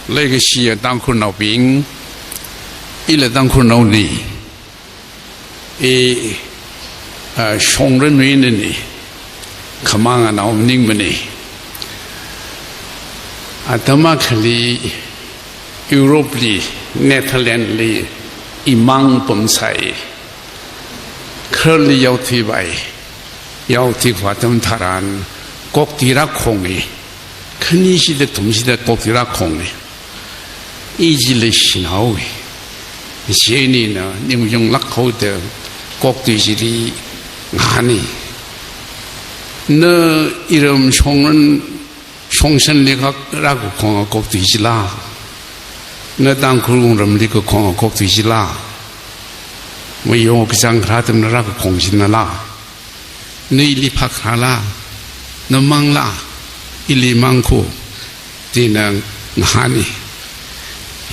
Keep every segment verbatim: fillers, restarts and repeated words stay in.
Leikashiya Tangkhulnaobing, ila Tangkhulnaona. I, ah, Shongran nuinani, khamang anao maningmana. Atam akhali Europe li, Netherlands li, imang pamsai. Kharli yaothui vai, yaothui khavai atam tharan, kokthui rākhonga. Khani shida thum shida kokthui rākhonga. I chili shinhaowa. Ishi nina, ningyunglāk haoda, kokthui chili ngahāna. Na iram Shongran, Shongshanli kha rākakhonga kokthui chila. Na Tangkhul wungramli kakhonga kokthui chila. Mayong kachāng kharā atamna rākakhong chinala. Na ili phākharāla, na mangla, ili mangkho, da ina ngahāna.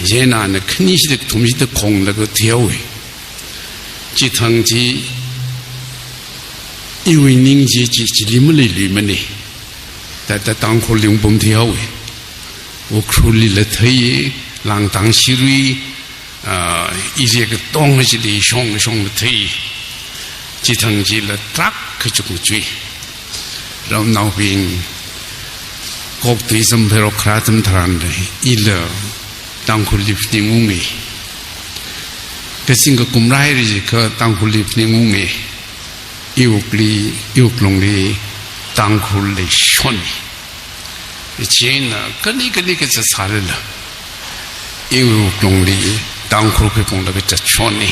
Chieina ana khani shida thum shida khonglaga thuihaowa. Chithang chi, iwui ning chi, chi, chili maleiluimana. Thāda Tangkhulli ungpamthuihaowa. Ukhrulli la thei, Langtang Shirui, ah, area katonga chili shong shongla thei. Chithang chila tarākha chukmajui. Ramnaobing, kokthui samphairok kharā atam tharanla, ila Tangkhulli phaningunga. Kazing kakum rāhaira jiakha Tangkhulli phaningunga. Iwukli, iwuklungli Tangkhul leishon. Chieina kali kali kazat sālala, iwuklungli Tangkhul khuiphunglaga zatshonna.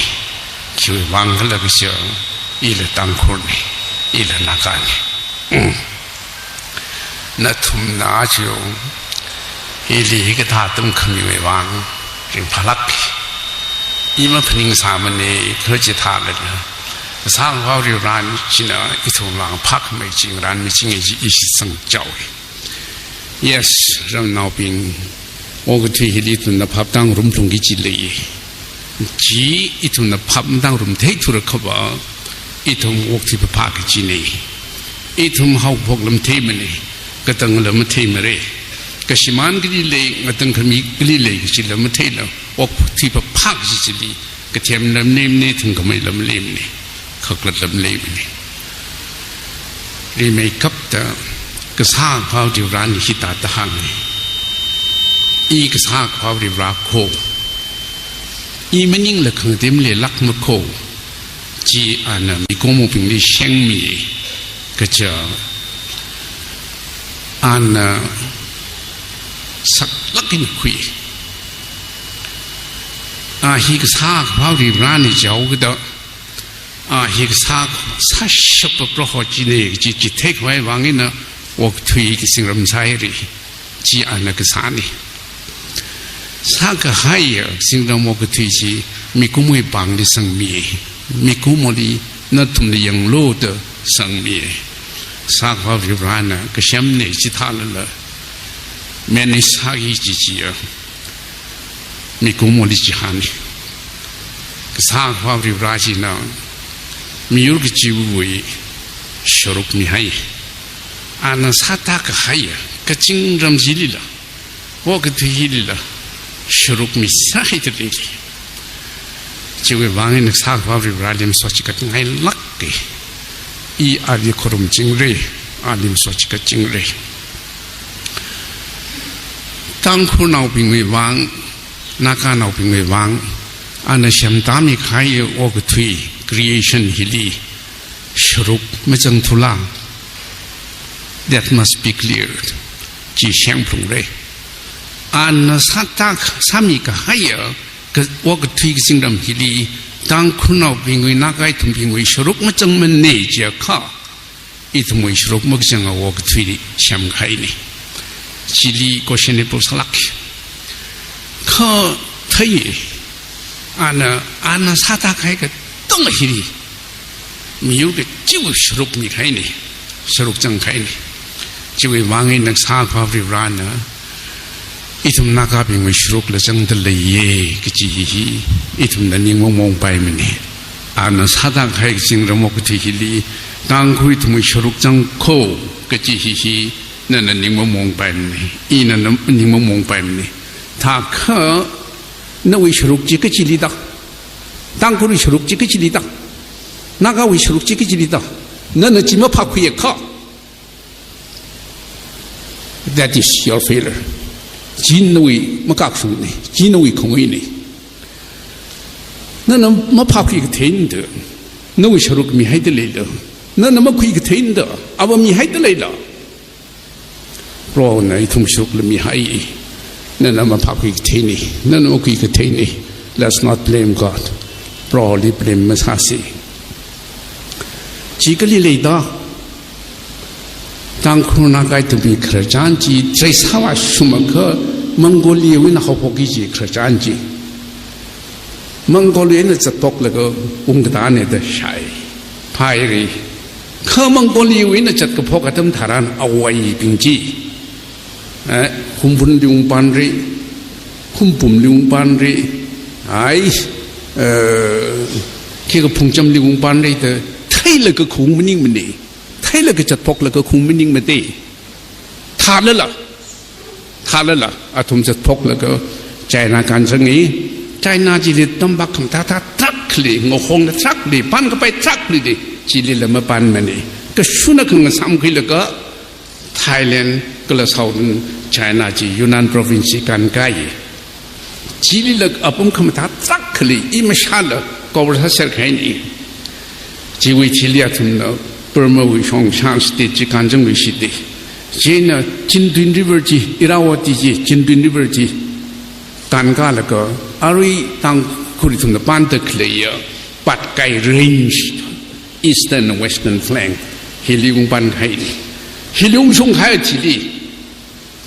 Khiwui vang khala kaja, ila Tangkhulna, ila Nagana. Mm. Nathumna aja, ili hikathā atam khamiwui vang ringphālāka. I maphaningsāmana, kha chithālala, Kasā Akhava Varivarana china ithum vang phākhamei chi ngarānmi chinga chi ishi shitsangchaowa. Yes, ramnaobing, okathui hili ithumna phap tāngarumlungki kaji lei. Chi ithumna phap matāngarumthei thura khava, ithum okathui phaphā kajina. Ithum haokaphokla matheimana, katangla matheimara. Kashimān kali lei, ngatangkhami kali lei kajila matheila, okathui phaphā kaji chili, kathemla maleimana, thangkhameila maleimana, khaklatla maleimana. Rimeikapta Kasā Akhava Varivarana hithāda hānga. I Kasā Akhava Varivara kho. I maningla khangatei maleilākma kho. Chi ana mikumobingli shengmi, kaja ana saklāk eina khui. A hi Kasā Akhava Varivarana jihaokida, a hi kasā, sāshapa Proho china kaji chitheikhavai vang eina okathui kazingram sāhaira. Chi ana kasāna. Sākahaiya kazingram okathui chi mikumowui pāngli sangmi. Mikumoli nathumna yanglu da sangmi. Kasā Akhava Varivarana kasemna chithālala, manage sāki kaji chiya mikumoli chihāna. Kasā Akhava Varivara china miyur kachiwui sharuk mihai. Ana sāda kahaiya kazingram chilila, okathui hilila, sharuk miserhaida leili. Chiwui vang eina Kasā Akhava Varivarali masochikat ngailāka. I ali khorumchingra, ali masochikatchingra. Tangkhulnaobingwui vang, Naganaobingwui vang, ana semtāmi kahai okathui creation hili sharuk mazangthula. That must be clear. Chi shengphalungra. Ana sāda sāmi kahaiya ka, okathui kazingram hili Tangkhulnaobingwui, Naga ithumbingwui sharuk mazangmana jiakha, ithumwui sharuk makazanga okathui semkahaina. Chili questionable sālāka. Kha thei, ana, ana sāda kahai katonga hili miyur kachiwui sharuk mikahaina, sharuk zangkahaina. Chiwui vang eina Kasā Akhava Varivarana ithum Nagabingwui sharukla zangda leiya kaji hi, hi ithumna ning mongmongpaimana. Ana sāda kahai kazingram okathui hili Tangkhul ithumwui sharuk zangkho kaji hi, hi nana ning mamongpaimana, ina na ning mamongpaimana. Thākha nawui sharuk chi kachili da? Tangkhulwui sharuk chi kachili da? Nagawui sharuk chi kachili da? Nana chi maphākhuiakha, that is your failure. Chi nawui makakshungna, chi nawui khanguina. Nana maphākhui katheina da, nawui sharuk mihaida leila? Nana makhui katheina da, ava mihaida leila? Prohona ithum sharukla mihai, nana maphākhui katheina, nana makhui katheina. Let's not blame God. Proholi blame masāsa. Chi kali leida? Tangkhul Naga ithumwui khararchan chi, tresāvā shumakha Mongolia wui eina haophokki kaji khararchan chi. Mongolia wui eina zatphoklaga ungkatāna da shāi. Phāhaira. Kha Mongolia wui eina zatkaphok atam tharan avaibing chi, eh, Humbunli ungpamra, Humpumli ungpamra, ai, eh, khikha Phungchamli ungpamra da theilaga khaung maningmana. Theilaga zatphoklaga khaung maningmana. Thālala, thālala, athum zatphoklaga China kānzanga. China chili tampak khamathā tarākha lei, ngahongna tarākha lei, pānkapai tarākha lei, chilila mapānmana. Kashunakha ngasāmkhuilaga Thailand kala Southern China chi Yunnan province chi kānkāya. Chilila apam khamathā tarākha lei, i mashāla cover sāser kahaina. Chiwui thili athumna Burma wui Khorasan state chi kānzangluishita. Chieina Chindwin River chi, Irrawaddy chi, Chindwin River chi kānkālaga, arui Tangkhul ithumna pānda khaleiya Patkai Range, Eastern Western Flank, hili ungpānkahaina. Hili ungshungkahai thili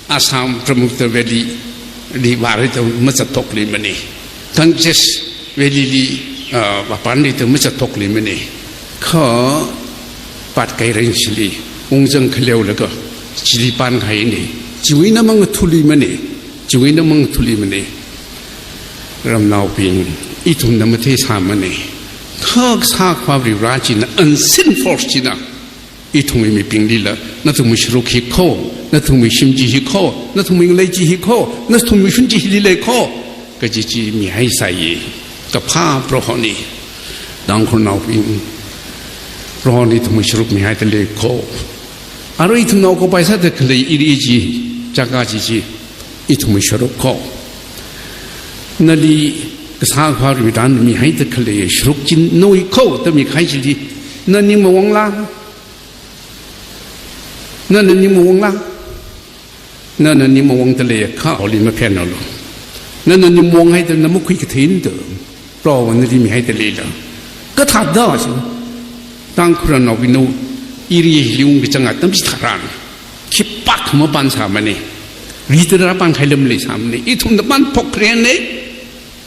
Assam Brahmaputra Valley li vāra da mazatphokluimana. Ganges Valley li, ah, vāpamra da mazatphokluimana. Kha Patkai Range li ungzang khaleolaga chili pānkahaina. Chiwui eina mangathāluimana. Chiwui eina mangathāluimana. Ramnaobing, ithumna matheisāmana. Kha Kasā Akhava Varivarā china, unseen force china ithumwui mibinglila, nathumwui sharuk hi kho, nathumwui shim chi hi kho, nathumwui ngalei chi hi kho, nathumwui shim chi hili lei kho, kaji chi mihaisai. Kaphā Prohona, Tangkhulnaobing, Prohona ithumwui sharuk mihaida lei kho. Arui ithumna occupy sāda khalei area chi, jaga chi chi, ithumwui sharuk kho. Nali Kasā Akhava Varivarāna mihaida khalei sharuk chi nawui kho da mikahai chili, na ning mawangla? Nana ning mawangla? Nana ning mawangda leiakha, Proholi maphenhaolu. Nana ning mawanghaida na makhui katheina da, Prohona nali mihaida leila? Kathāda chi, Tangkhulnaobingna area hili ungkazang atam chitharan, khipākha mapānsāmana. Ritara pānkahaila maleisāmana. Ithumna pānphokra ne.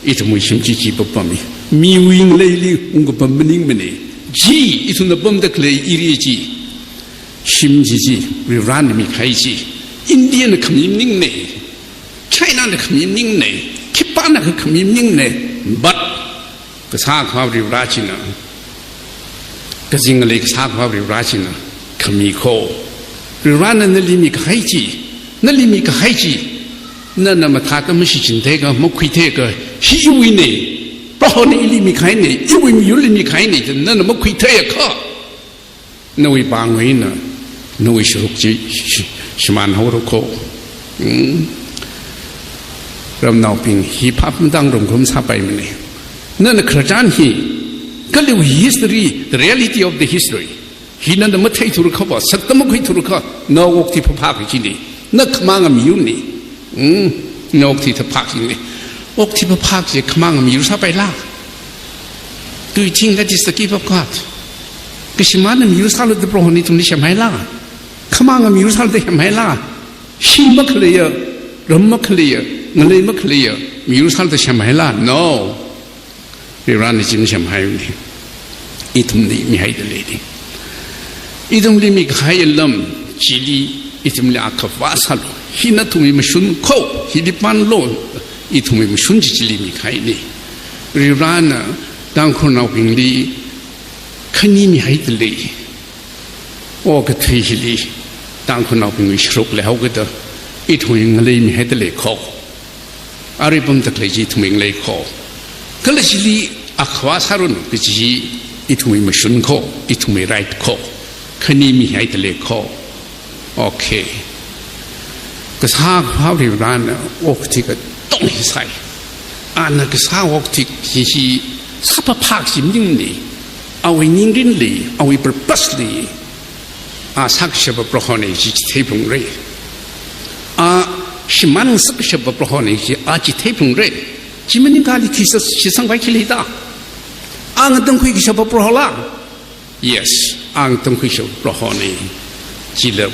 Ithumwui shim chi chi papammi. Miwui ngaleili ungkapam maningmana. Chi, ithumna pamda khalei area chi, shim chi chi, Varivarāna mikahai chi, Indiana khami maningmana, Chinana khami maningmana, khipānakha khami maningmana, but Kasā Akhava Varivarā china, kazing ngalei Kasā Akhava Varivarā china khami kho. Varivarāna nali mikahai chi, nali mikahai chi, nana mathāda mashichin theiakha, makhui theiakha, hi iwuina, Prohona ili mikahaina, iwui miyurli mikahaina da nana makhui theiakha, nawui pāngwui eina nawui sharuk chi shi-, shimānhaora kho. Hmm. Ramnaobing, hi phap matāngarumkha masāpaimana. Nana khararchan hi, kaliwui history, the reality of the history hi nana matheithurakha va, sakta makhuithurakha, na okathui phaphak kajina, na khamanga miyurna. Hmm, na okathui phaphak kajina. Okathui phaphak chi khamanga miyur sāpaila? Do you think that is the gift of God? Kashimānna miyur sālu da Prohona ithumli semhaila? Khamanga miyur sālu da semhaila? Shim makhaleiya, ram makhaleiya, ngalei makhaleiya miyur sālu da semhaila? No. Varivarāna chi masemhaimana. Ithumli mihaida leina. Ithumli mikahai lam chili ithumli akhava sālu. Hi nathumwui mashun kho, hili pānlu, ithumwui mashun chi chili mikahaina. Varivarāna Tangkhulnaobingli khani mihaida lei. Okathui hili Tangkhulnaobingwui sharuk leihaokida, ithumwui ngalei mihaida lei kho. Arui pamda khalei chi ithumwui ngalei kho. Kala chili akhava sāranu kaji ithumwui mashun kho, ithumwui right kho. Khani mihaida lei kho. Okay. Kasā Akhava Varivarana okathui katonga hi sāi. Ana kasā okathui hi, hi sāphāphā kaji maningmana. Awui ningrinli, awui purpose li, a sākashapa Prohona chi chitheiphalungra. A shimān ngasakkashapa Prohona chi a chitheiphalungra. Chi maningakha ali thuishit, shitsangpai khi leida? A ngatangkhuikashapa Prohola? Yes, a ngatangkhuikashapa Prohona. Chila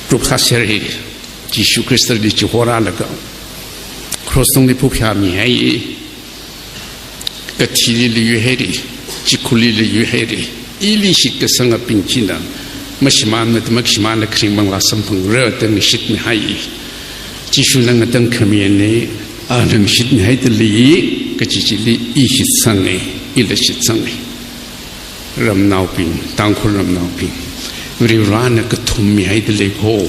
proof sāsera hi, Jishu Khristali chihorālaga cross tungli phuphayāmihai. Kathili yuihaira, chikhurli yuihaira. Ili shitkasangabing china mashimānmada makashimānla kharing manglā samphangra da ngashitmihai. Jishuna ngatangkhamina, ana ngashitmihaida lei, kaji chili i shitsanga, ila shitsanga. Ramnaobing, Tangkhul ramnaobing, Varivarana kathum mihaida lei kho.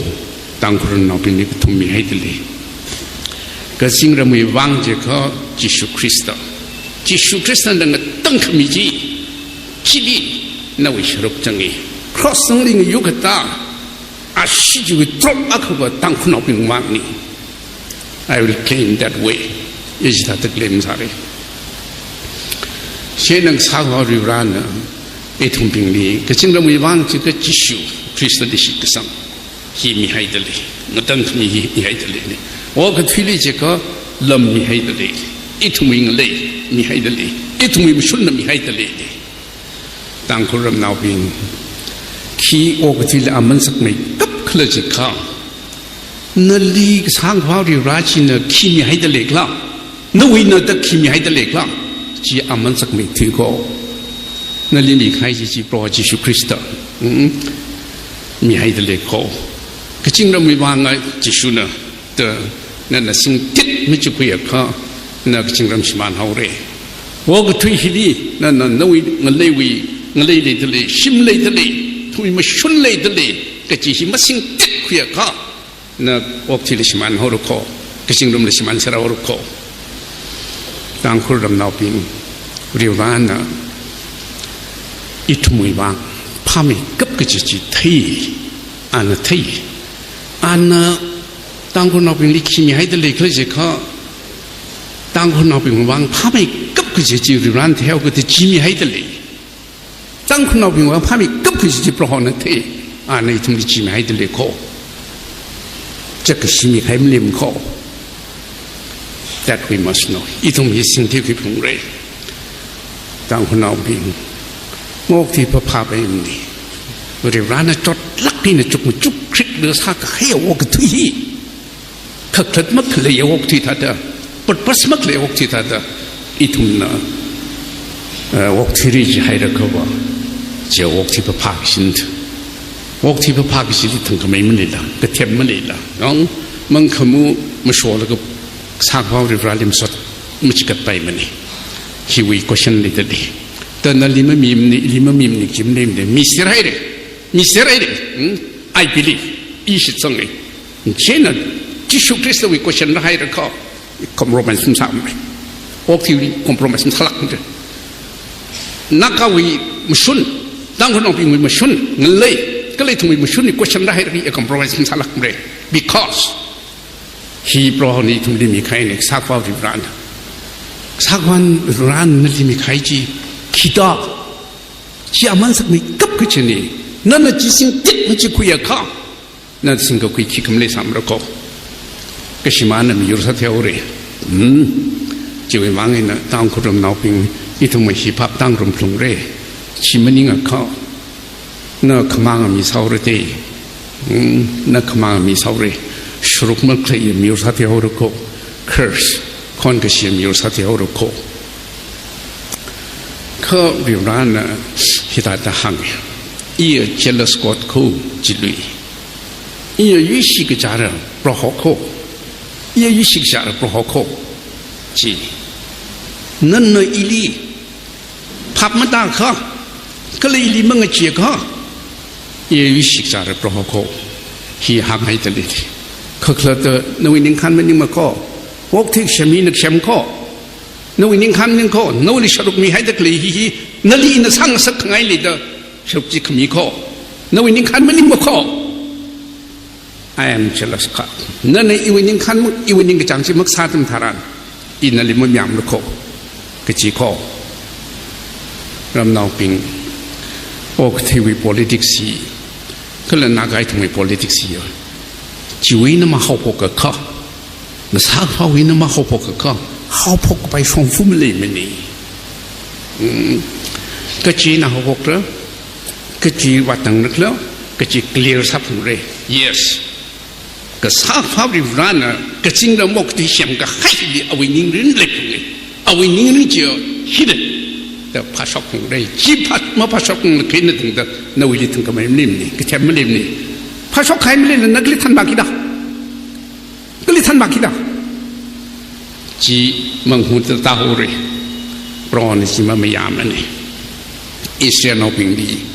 Tangkhul ramnaobingli kathum mihaida lei. Kazingramwui vang jiakha Jishu Khrista. Jishu Khristana ngatangkhami chi, chili nawui sharuk zanga. Cross tungli ngayur kathā, ashee chiwui drop akhava Tangkhulnaobingwui vangna. I will claim that way. I chithāda claim sāra. Chieina Kasā Akhava Varivarana ithumbingli kazingramwui vang jiakha Jishu Khristali shitkasang hi mihaida lei, ngatangkhami hi mihaida lei. Okathuili jiakha lam mihaida lei, ithumwui ngalei mihaida lei, ithumwui mashunla mihaida lei. Tangkhul ramnaobing, khi okathuili aman sakmeikap khala jiakha, nali Kasā Akhava Varivara china khi mihaida lei khala, nawuina da khi mihaida lei khala, chi aman sakmeithui kho. Nali mikahai chi, chi Proho Jishu Khrista, mm, mihaida lei kho. Kazingramwui vanga Jishuna da nana singtit machikhuiakha, na kazingram shimānhaora. Okathui hili nana nawui ngaleiwui ngalei leida lei, shim leida lei, ithumwui mashun leida lei kaji hi masingtitkhuiakha, na okathuila shimānhaora kho, kazingramla shimānserhaora kho. Tangkhul ramnaobing, Varivarana ithumwui vang phāmeikap kaji chi thei, ana thei. Ana Tangkhulnaobingli khi mihaida lei khala jiakha, Tangkhulnaobingwui vang phāmeikap kaji chi Varivarana theihaokida chi mihaida lei. Tangkhulnaobingwui vang phāmeikap kaji chi Prohona thei, ana ithumli chi mihaida lei kho. Chak kashi mikahai malim kho. That we must know. Ithum hi singthuikhui phungra. Tangkhulnaobing, okathui phāphāpaimana. Varivarana chotlāk eina chukmachuk khrik da sākahai okathui hi, khakhalat makhalei okathui thāda, purpose makhalei okathui thāda, ithumna, eh, okathuira jihairakha va, chi okathui phāphā kashina. Okathui phāphā kashili thangkhamei maleila, kathem maleila, nong, mangkhamu masholaga Kasā Akhava Varivarali masot machikatpaimana. Hiwui question leida lei. Da nali mamimana, ili mamimana kaji maleimana. Miserhaira. Miserhaira. Hmm? I believe. I shitsanga. Chieina Jishu Khristawui question rāhairakha, compromise masāmara. Okathuiwui compromise masālākmara. Nagawui mashun, Tangkhulnaobingwui mashun, ngalei, kala ithumwui mashunwui question rāhairakha, i compromise masālākmara. Because hi Prohona ithumli mikahaina, Kasā Akhava Varivarana. Kasā Akhava Varivarana nali mikahai chi khida, chi aman sakmeikap kachina. Nana chi singtit machikhuiakha, na singkakhui khikha maleisāmara kho. Kashimānna miyur sāthuihaora. Hmm. Chiwui vang eina Tangkhul ramnaobing, ithum hi phaptāngarum phalungra. Chi maningakha, na khamānga misāhaora te. Hmm. Na khamānga misāhaora. Sharuk makhalei miyur sāthuihaora kho. Curse, khon kashi miyur sāthuihaora kho. Kha Varivarana hithāda hānga. Iya jealous God kho jilui. Iya yuishi kachara Proho kho. Iya yuishi kachara Proho kho. Chi. Nana ili phap matākha, kala ili mangacheekha, iya yuishi kachara Proho kho. Hi hānghaida lei. Khakhalatta nawui ningkhān maningma kho. Okathui shami na sham kho. Nawui ningkhān maning kho. Nawuili sharuk mihaida khalei hi hi. Nali ina sāngasak khangai leida sharuk chi khami kho. Nawui ningkhān maningma kho. I am jealous God. Nana iwui ningkhān, iwui ningkachāng chi makasā atam tharan, ina nali mamayāmlu kho, kaji kho. Ramnaobing, okathuiwui politics hi, kala Naga ithumwui politics hi, chiwui eina mahaophok akha, ngasākaphāwui eina mahaophok akha, haophok kapai shongfa maleimana. Hmm. Kachi eina haophokra, kachi vātangrakhala, kachi clear sāphalungra. Yes. Kasā Varivarana kazingram okathui semkahaili awui ningrin leiphalungra. Awui ningrin chi hina da phāshokphalungra. Chi phā, maphāshokphalungra kha eina tangda nawuili thangkhamei maleimana, kathem maleimana. Phāshokkahai maleila na kali thanvākida. Kali thanvākida. Chi manghuda tāhaora. Prohona chi mamayāmana. Israelnaobingli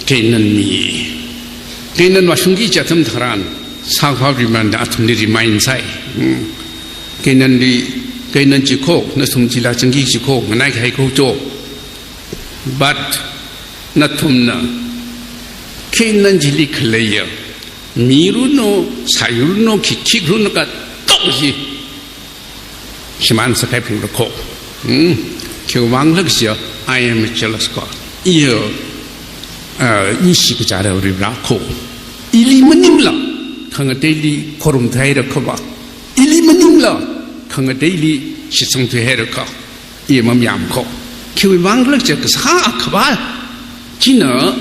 Canaan mi. Canaan vāshungki kaji atam tharan, Sakhava Varivarana athumli remind sāi. Hmm. Canaanli, Canaan chi kho, nathum chila zangki kaji kho, nganaikahai kho cho. But nathumna Canaan chili khaleiya mi runo, sai runo, khi khik runo katok hi shimān sākahai phungra kho. Hmm. Khiwuivang lak jiakha, I am a jealous God. Iya, ah, ishi kachara Varivara kho. Ili maningla, khangateili khorumthuihaira kho va. Ili maningla, khangateili shitsangthuihaira kho. Iya mamayām kho. Khiwuivang lak jiakha kasā Akhava china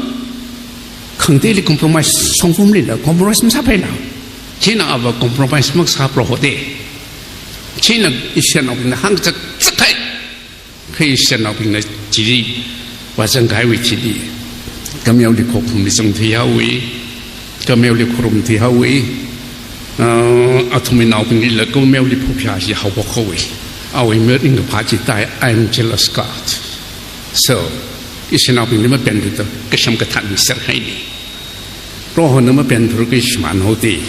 khangateili compromise shongfa maleila, compromise masāpaila. China ava compromise makasā Proho da. China Israelnaobingna hāngkazak zakhai. Kha Israelnaobingna chili vāzangkahaiwui thili, kameoli khokhumli zangthuihaowa, kameoli khorumthuihaowa, ah, athumwui naobinglila kameoli phuphayā chi haophokhaowa. Awui mirin kaphā chi thāi, I am jealous God. So, Israelnaobingli mapenrada kasham kathān miserhaina. Prohona mapenthura kha shimānhaoda.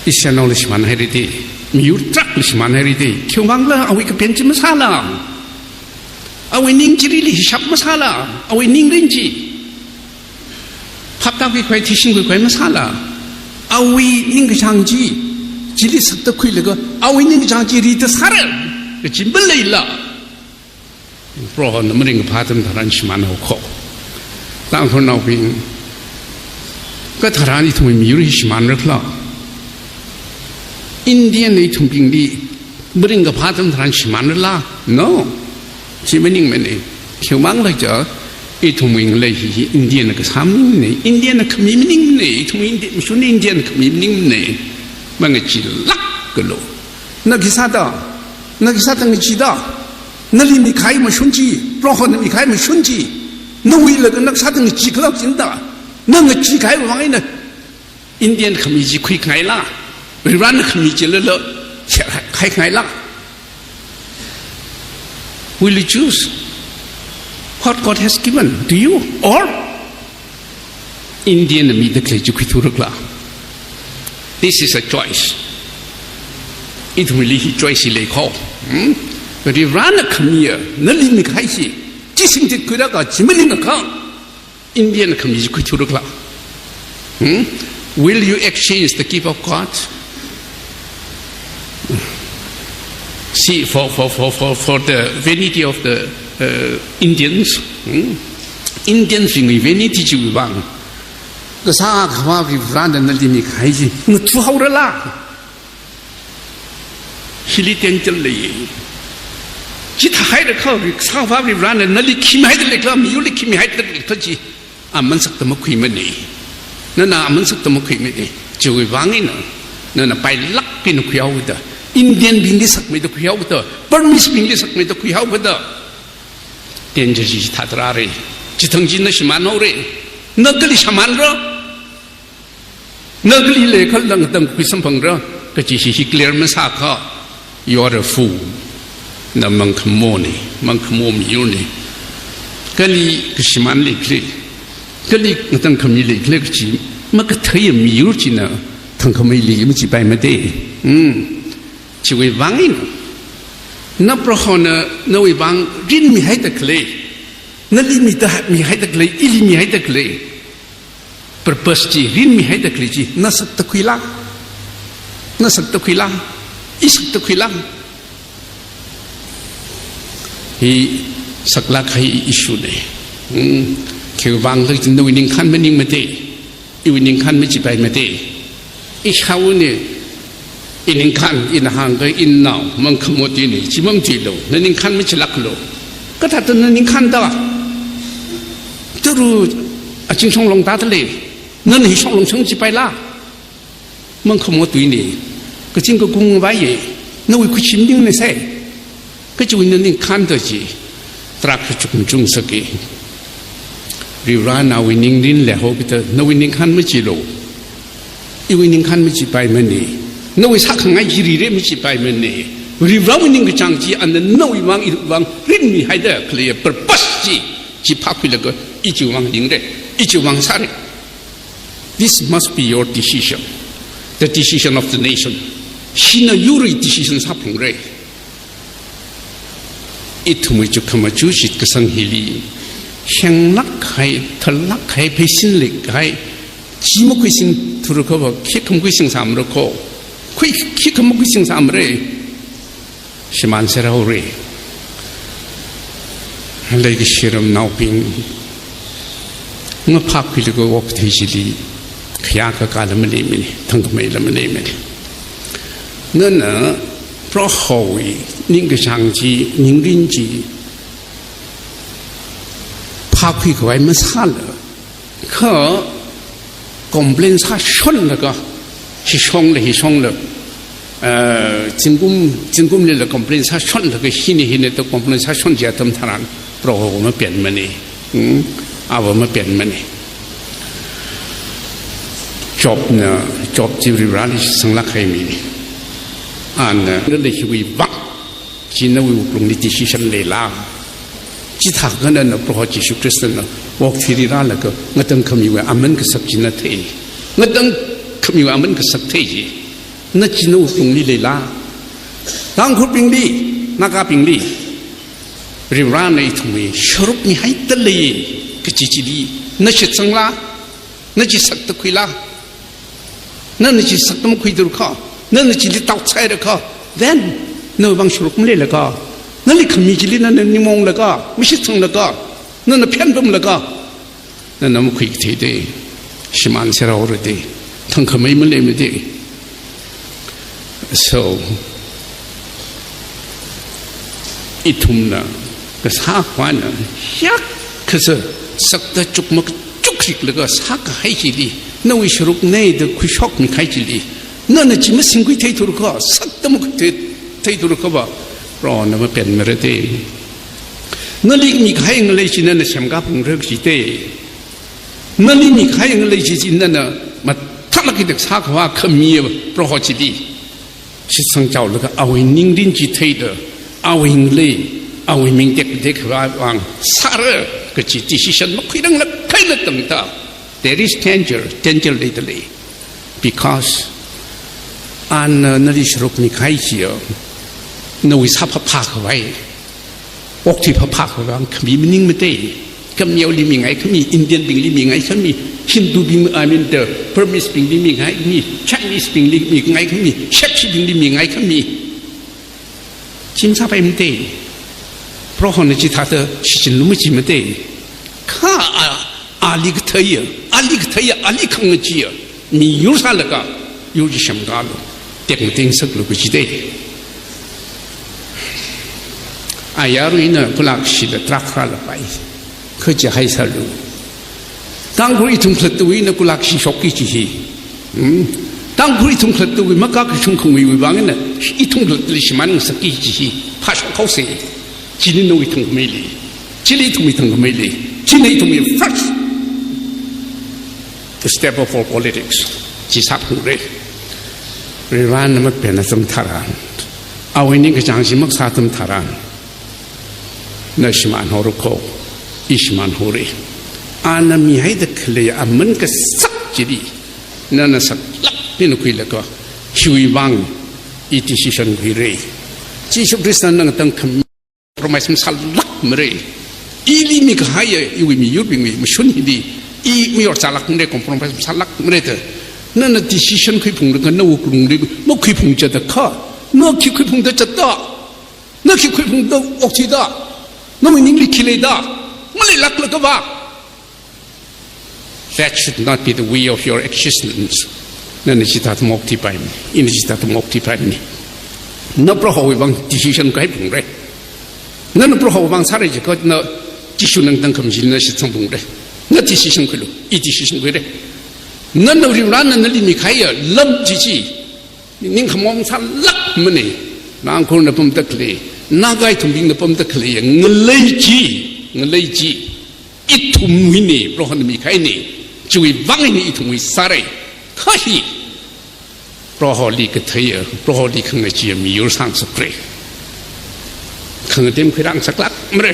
Israelnaoli shimānhaira da. Miyur tarākhali shimānhaira da. Khiwuivangla awui kapen chi masāla. Awui ning chili hishap masāla. Awui ningrin chi phaptākhui khavai, thishing khui khavai masāla. Awui ningkachāng chi, chili sakta khuilaga, awui ningkachāng chi rida sāra kaji maleila, Prohona mirin kaphā atam tharan shimānhao kho. Tangkhulnaobing, katharan ithumwui miyur hi shimānrakhala? Indian ithumbingli mirin kaphā atam tharan shimānrala? No. Chi maningmana. Khiwuivang lak jiakha, ithumwui ngalei hi, hi Indiana kasā maningmana. Indiana khami maningmana. Ithum Indi-, mashun Indiana khami maningmana. Mangachee lākkalu. Na khi sāda, na khi sāda ngacheeda, nali mikahai mashun chi, Prohona mikahai mashun chi, nawuila na khi sāda ngacheekhala jida, na ngacheekahai vang eina Indian khami chi khuikhangaila, Varena khami chilala, khuikhangaila. Will you choose what God has given to you, or Indiana mida khalei chi khuithurakhala? This is a choice. Ithumli hi choice hi lei kho. Hmm? Varena khamiya, nali mikahai chi, chi singtit khuiraka, chi maningakha, Indiana khami chi khuithurakhala? Hmm? Will you exchange the gift of God? See, for, for, for, for, for the vanity of the, uh, Indians, hmm? Indians bingwui vanity chiwui vang, kasā Akhava Varena nali mikahai chi ngathuhaorala? Hili danger lei. Chithāhairakha, kasā Akhava Varena nali khimihaida leikhala, miyurli khimihaida leikhala chi, aman sakta makhuimana. Nana aman sakta makhuimana. Chiwui vang eina, nana pailāk eina khuihaokida, Indian bingli sakmeida khuihaokida, Burmese bingli sakmeida khuihaokida, danger chi chithāda rāra. Chithang chi na shimānhaora. Na kali shimānra? Na kali leikhala ngatangkhui samphangra kaji hi hi clear masākha, you are a fool. Na mangkhamona, mangkhamo miyurna. Kali kashimān leikhala, kali ngatangkhami leikhala kaji makathei miyur china thangkhameili machipaimate. Hmm. Chiwui vang eina, na Prohona nawui vang rinmihaida khalei, nali mida mihaida khalei, ili mihaida khalei purpose chi, rinmihaida khalei chi, na sakta khuila? Na sakta khuila? I sakta khuila? Hi saklāk kahai issue ne. Hmm. Khiwui vang khala jiakha nawui ningkhān maningmate. Iwui ningkhān machipaimate. Ishāwui ne, i ningkhān, ina hāngkahai, i nao, mangkhamo tuine, chi mangchilu, na ningkhān machilāklu. Kathāda na ningkhān da? Tara aching shonglong tāda lei, nana hi shonglong shong chipaila? Mangkhamo tuine, kazing kagung vaiye, nawui khuishim maningna sai. Kachiwui na ningkhān da chi, tarākha chukmachung sāki. Varivarana awui ningrin leihaokida, nawui ningkhān machilu. Iwui ningkhān machipaimane. Nawui sākhangai chi rire machipaimane. Varivarawui ningkachāng chi, ana nawui vang, iwui vang rinmihaida khalei purpose chi, chi phākhuilaga, i chiwui vang ringra, i chiwui vang sāra. This must be your decision, the decision of the nation. Hina yurwui decision sāphungra. Ithumwui chukkhamaja shitkasang hili, henglāk kahai, thālāk kahai, pheisin leikahai, chi makhuisingthura kho va, khikha makhuisingsāmara kho, khui, khikha makhuisingsāmara. Shimān serhaora. Leikashi ramnaobing, maphākhuilaga okkathei chili khayā kakāla maleimana, thangkhameila maleimana. Nana Prohowui ningkachāng chi, ningrin chi phākhui khavai masāla, kha complain sāshonlaga, hi shongla, hi shongla, eh, zingkum, zingkumlila complain sāshonlaga, hina, hina da complain sāshon chi atam tharan, Proho mapenmana. Hmm? Ava mapenmana. Jobna, Job chi Varivarali shitsanglāk kahai mina. Ana, nali hiwui vang chi nawui wuklungli decision leila? Chithākha nana Proho Jishu Khristana okathuili rālaga ngatangkhamiwui aman kasak chi na thei. Ngatangkhamiwui aman kasak thei chi. Na chi nawui wuklungli leila? Tangkhurbingli, Nagabingli, Varivarana ithumwui sharuk mihaida lei kaji chili na shitsangla? Na chi sakta khuila? Nana chi sakta makhuithura kho, nana chili taotsāhaira kho, then nawui vang sharuk maleila kho. Nali khami chili nana ningmaongla kho, mashitsangla kho, nana phenpamla kho, nana makhuikathei da, shimān serhaora da, thangkhamei maleimana da. So, ithumna kasākhavana, hiyākha sā, sakta chukma chukriklaga sākahai chili, nawui sharukna da khuishokmi kahai chili, nana chi masingkhuitheithura kho, sakta makhuithei, theithura kho va, Prohona mapenmara da. Nali mikahai ngalei chi nana semkāphungra kaji da. Nali mikahai ngalei chi, chi nana mathālāk eina sākhavā khami Proho chili shitsangchaolaga awui ningrin chi theida, awui ngalei, awui ming tektek khavā vang sāra kaji decision makhuiranglāk kahai atam tharan, there is danger, danger leida lei. Because ana nali sharuk mikahai chiya, nawui sāphāphā khavai, okathui phāphā khavai vang khami maningmana da. Khamiyaoli mingai khami, Indian bingli mingai khami, Hindu bing, I mean the Burmese bingli mingai khami, Chinese bingli mingai khami, Shakshi bingli mingai khami, chi masāpaimana da. Prohona chithāda shichinlu majimana da. Kha a, ali katheiya, ali katheiya, ali khangacheeya miyur sālaga, yur chi semkālu, tekmatengsaklu kaji da. Ayarwui eina kulakshila tarākha rālapai, kha chihai sālu. Tangkhul ithum khalattawui eina kulakshi shokki kaji hi. Hmm? Tangkhul ithum khalattawui makakashung khanguiwui vang eina ithum khalattali shimān ngasakki kaji hi phāshok haosa. Chili nawui thangkhamei lei. Chili ithumwui thangkhamei lei. Chili ithumwui first step of all politics. Chi sāphungra. Varivarana mapen atam tharan, awui ningkachāng chi makasā atam tharan, na shimānhaora kho, i shimānhaora. Ana mihaida khalei aman kasak chili nana saklāk eina khuilaga, hiwui vang i decision khuira. Jishu Khristana ngatangkhami compromise masālākmara. Ili mikahaiya iwui miyurbingwui mashun hili i mayorzālākmara, compromise masālākmara da nana decision khuiphunglaga nawui wuklungli makhuiphungzatda kha, na khi khuiphungda zatda, na khi khuiphungda okthuida, nawui ningli khi leida, maleilāklaga va. That should not be the way of your existence. Nana chithāda maokthuipaimana, ina chithāda maokthuipaimana. Na Prohowui vang decision khuiphalungra. Nana Prohowui vang sāra jiakha na Jishuna ngatangkhami chili na shitsangphalungra. Na decision khuilu, i decision khuira. Nana Varivarana nali mikahaiya lam chi chi ningkhamaong sālākmana. Rangkhurna pamda khalei, Naga ithumbingna pamda khalei ngalei chi, ngalei chi ithumwuina, Prohona mikahaina. Chiwui vang eina ithumwui sāra. Kha hi Proholi katheiya, Proholi khangacheeya miyur sāngasakra. Khangatei makhuirāngasaklākmara.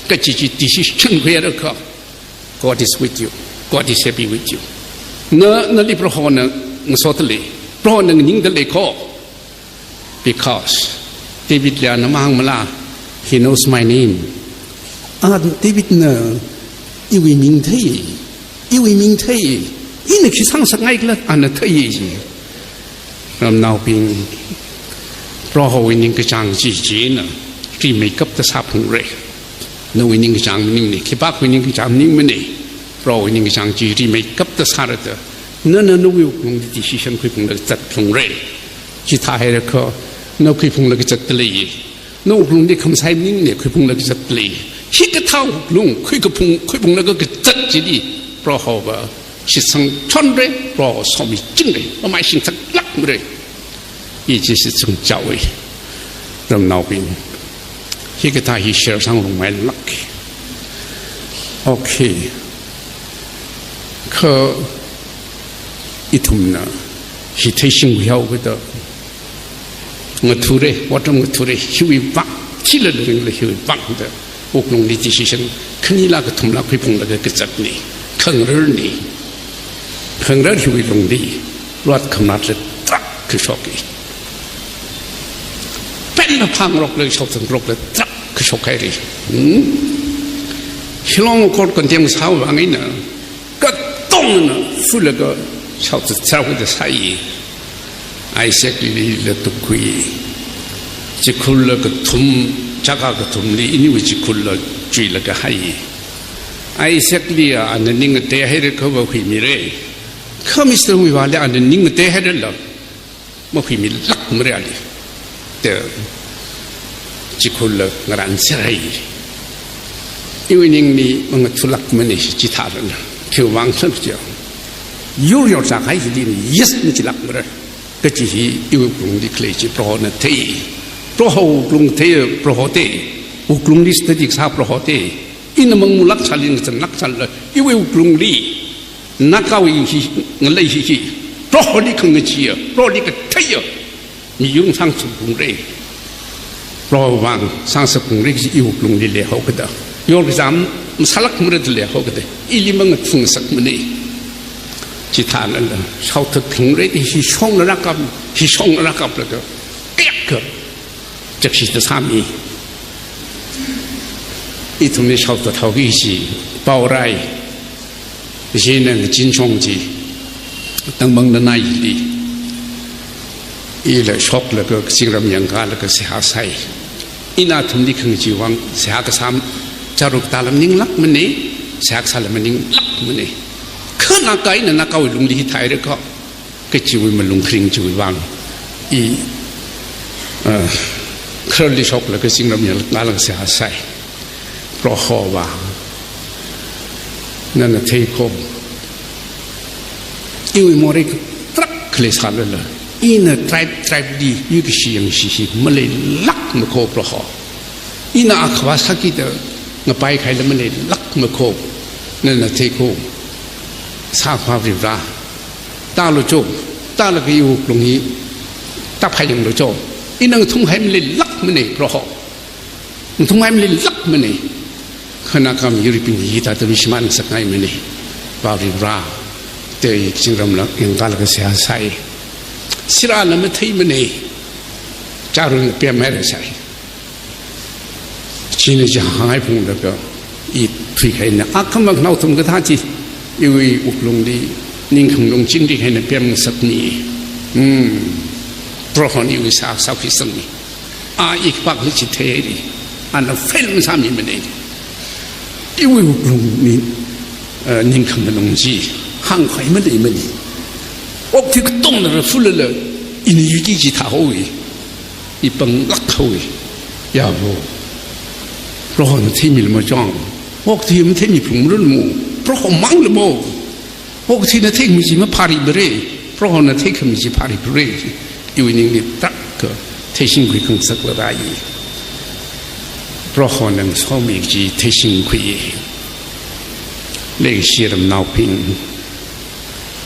Kachi chi decision khuirakha, God is with you. God is happy with you. Na, nali Prohona ngasodalei, Prohona nganingdalei kho. Because Davidli ana mahāngmala, "He knows my name." A Davidna iwui ming thei, iwui ming thei, ina khi sāngasakngai khala ana thei ji. Ramnaobing, Prohowui ningkachāng chi china rimeikapta sāphalungra. Nawui ningkachāng maningmana, khipākhawui ningkachāng maningmana. Prohowui ningkachāng chi rimeikapta sārada, nana nawui wuklungli decision khuiphunglaga zatphalungra. Chithāhairakha, na khuiphunglaga zatdalei, nawui wuklungli khamasai maningmana, khuiphunglaga zatdalei. Hikathā wuklung khuikaphung, khuiphunglaga kazat chili Prohova shitsangchonra, Proho somichingra, mamai shingsaklākmara. I chi shitsangchaowa, ramnaobing. Hikathā hi share sāngarumngailāk. Okay. Kha ithumna hi theishingkhuihaokida ngathura, otram ngathura, hiwui vang, thila ringla hiwui vang da wuklungli decision khanilā kathumlā khuiphunglaga kazatna, khangararna. Khangarar hiwui lungli, luat khamratla tarākha shoka. Penla phāngarokla, shaothat ngarokla tarākha shokhaira. Hmm? Shillong Accord condemn sāwui vang eina katongna fulaga shaothat sāhaoda sāi. Isaaclila tukkhui. Chikhulla kathum, chaka kathumli iniwui chikhulla chuilaga hai. Isaacli ana ning ngateihaira kha va huimira. Kha Mister Muivahli ana ning ngateihairala mahuimilākmara ali. Da chikhulla ngaranserhai. Iwui ningli mangathulākmana chithālala. Khiwui vang khala jiakha, yur yorzākahai hili yes na chilākmara. Kachi hi iwui wuklungli khalei chi Prohona thei. Proho wuklung thei, Proho thei. Wuklungli study kasā Proho thei. Ina mangmulāk sāli, ngazanlāk sālala, iwui wuklungli Nagawui hi, ngalei hi hi, Proholi khangacheeya, Proholi katheiya miyur sāngasakphalungra. Proho vang sāngasakphalungra kaji iwui wuklungli leihaokida, yorkazā masālākmara da leihaokida, ili mangathungasakmana. Chithālala shaothatphalungra da hi shongla rākap, hi shongla rākaplaga kayākha chakshida sāmi. Ithumli shaothathaoki kaji paorai. Ijina ngachin shong chi Tangmang Lanai hili ila shoklaga kazingram yangkālaga seihā sai. Ina athumli khangachee vang seihā kasā chāra katala maninglākmana, seihā kasāla maninglākmana. Kha Naga eina Nagawui lungli hithāhaira kha, kachiwui malung kharing chiwui vang i, ah, khararli shoklaga kazingram yangkālaga seihā sai. Proho vang, nana thei kho. Iwui morei tarākha leisālala, ina tribe, tribe li yuikashi yangshi hi maleilākma kho Proho. Ina akhavā sākida ngapai kahaila maleilākma kho. Nana thei kho. Sākhavā Varivara, tālu cho, tālaga iwui wuklung hi tāphayanglu cho. Ina ngathumhai maleilākmana Proho. Ngathumhai maleilākmana. Kha Naga miyurbing hithāda vāshimānngasakngaimana. Varivara, Te zingram la yangkalaga seihā sāi. Sirana matheimana. Charuna pemhaira sai. China chi hānghai phunglaga, i thuikahaina, akhama naothum kathā chi, iwui wuklungli ningkham lungchingri kahaina pemngasakmi. Hmm. Prohona iwui sākasā khuisangmi. A i khipākli chitheihaira. Ana fail masāmimana. Iwui wuklungli, eh, ningkham lung chi hāngkhavai maleimana. Okathui katongna rāfulala, ina yuiki chi thāhaowa. I panglāk haowa. Yavo. Prohona theimilamo chang. Okathui matheimi phungmalamo. Proho mangla mo. Okathuina theikhami chi maphāripara. Prohona theikhami chi phāripara. Iwui ningli tarākha theishingkhui khangasak lārai. Prohona ngasomiki chi theishingkhui. Leikashi ramnaobing.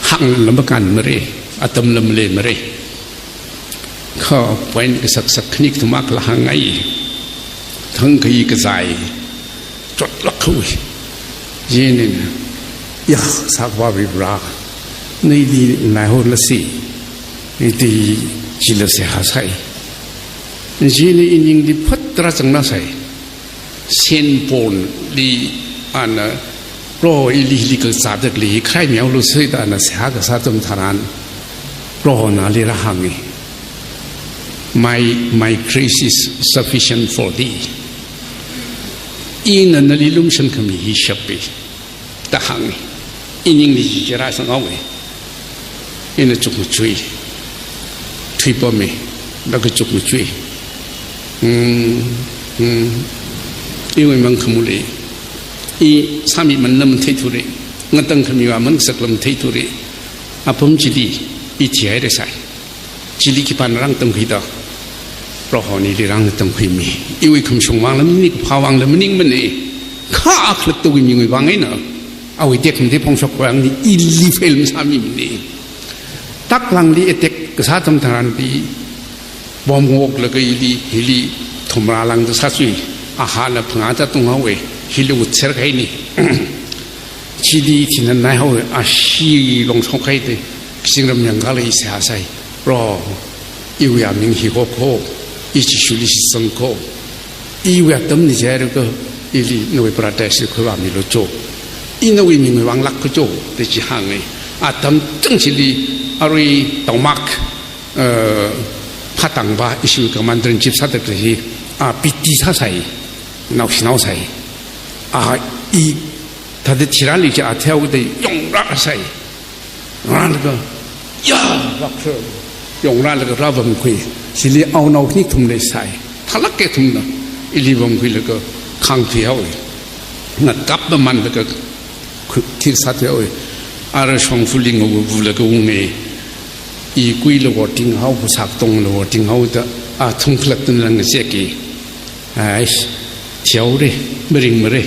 Hāngla makānmara. Atamla maleimara. Kha point kasaksak khani kathum akha la hāngngai. Thangkha i kazai chotlāk haowa. Chieina, ya, Sakhava Varivara, na ili naihaolasi, iti chila seihā sāi. Chieina i ningli phat tarā zangnā sai. Saint Paulli ana, Proho ili hili kazāda khalei hi kharai mihaolusi da ana seihā kasā atam tharan, Prohona ali rāhānga. My, my grace is sufficient for thee. Ina nali lumshankhami hi shapa, da hānga. I ningli chi chi rāsanghaowa. Ina chukmajui. Thuipama, laga chukmajui. Hmm, hmm. Iwui mang khamuli. I sāmimanna matheithura. Ngatangkhamiwui mang ngasakla matheithura. Apam chili, i thihaira sai. Chili khipāna rāngatamkhuida. Prohona ili rāngatamkhuimi. Iwui khamashung vangla maningmana, kaphā vangla maningmana. Kha akhalattawui mingwui vang eina, awui tekhamatei phongshok vangna ili fail masāmimana. Taklangli attack kasā atam tharanli, bomb ngoklaga ili, hili thumrā lāngda sāchui, ahāla phangā tātunghaowa, hili utser kahaina. Chili thina naihaowa, ashi longshok kahaida, zingram yangkala i seihā sāi. Proho, iwui aming hi hokho, i Jishuli shitsangkho. Iwui atamna jihairako, ili nawui paradise li khuivāmilu cho. I nawui mingwui vang lākko cho, da chi hānga. Atam chang chili arui Tongmak, eh, Phatangva ishiwui commander in chief sāda khalei hi, a pity sāsai, naoshinao sai. A i thāda thirāli chi a thihaoda yongrā sai. Rālaga, ya, vākra, yongrālaga rāvamkhui. Chili aonao khani kathum leisai. Thālāk kathumna ili vamkhuilaga khāngthuihaowa. Ngakhap mamanlaga khu-, thir sāthuihaowa. Ara shongfali ngavulaga unga. I kuila votinghaowa, sākatongla votinghaoda, athum khalattana ngacheka. Aish, thihaora, maringmara.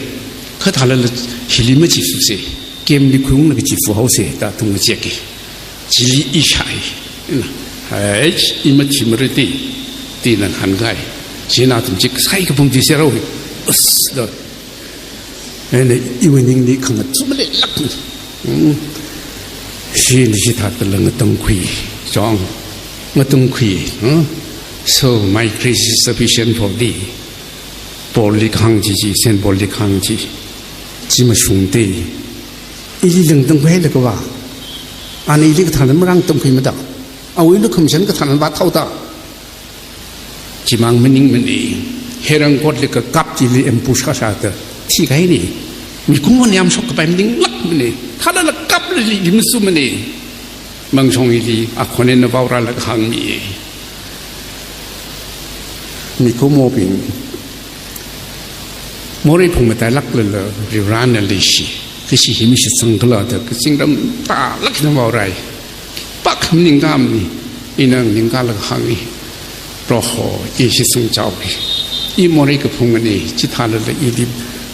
Kha thālala hili machifusa. Camp li khuiunglaga chifuhaosa, da athum ngacheka. Chili i shāi. Ina, aish, i mathimara da, da ina ngahānkai. Chieina athum chi kasai kapam chi serhaowa. Us, da. Ina iwui ningli khangachu maleilākna. Hmm. Chieina chithāda lāngtangkhui. Chong. Ngatangkhui. Hmm. So, my grace is sufficient for thee. Paulli kahāng chi chi, Saint Paulli kahāng chi. Chi mashungda. Ili lāngtangkhuilaga va. Ana ili kathāna marāngatangkhuimada. Awui lukhamashan kathāna vāthaoda. Chimang maningmana, Herod kotli kakap chili ambush kasāda thikahaina. Mikumona yamshok kapai maninglākmana, thālala kapla ili masumana. Mangshong hili akhon eina vaorālaga hāngmi. Mikumobing, morei phungmatailāklala Varivarana leishi, kashi hi mashitsang khala da kazingram tālāk eina vaorai. Pak maningkāmana, ina ningkālaga hānga. Proho, i shitsangchaowa. I morei kaphungana, chithālala ili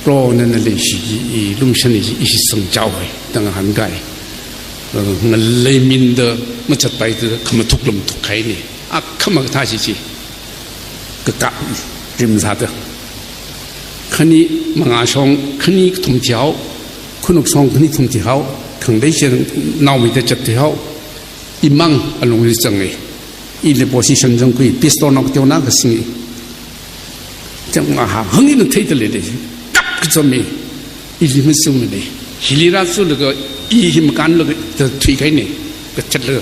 Proho nana leishi i, i lumshani i shitsangchaowa, da ngahānkai. Ngalei minda, machatpaida, khamathukla mathukkahaina. Akhama kathā chi chi. Kakap rim sāda. Khani mangā shong, khani kathum thihao, khanuk shong khani kathum thihao, Khangatei chieina naomeida chat thuihao. Imang alungli zanga. Ili position zangkhui, pistol nao kateonao kasinga. Chang maha, hāng ina theida leida. Kap kazama. Ili mazumana. Hili rāzulaga, i hi makānlaga, da thuikahaina. Kachatlaga,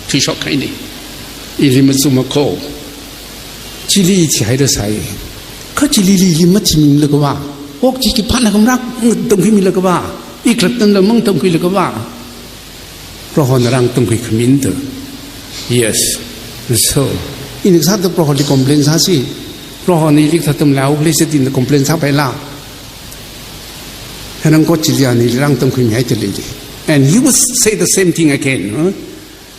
thuishokkahaina. Ili mazuma kho. Chili i thihaira sai. Kha chilili ili mathiminglakha va. Wok chi khipāna khamrāk tamkhuimilaga va. I khalattala mangtamkhuilaga va. Prohona rāngatamkhui khamin da. Yes. So, ina kasāda Proholi complain sāsi. Prohona ili kathāda malaihaokhala sāda ina complain sāpaila. Hanang ko chili ana ili rāngatamkhuimihaida leili. And he will say the same thing again, huh?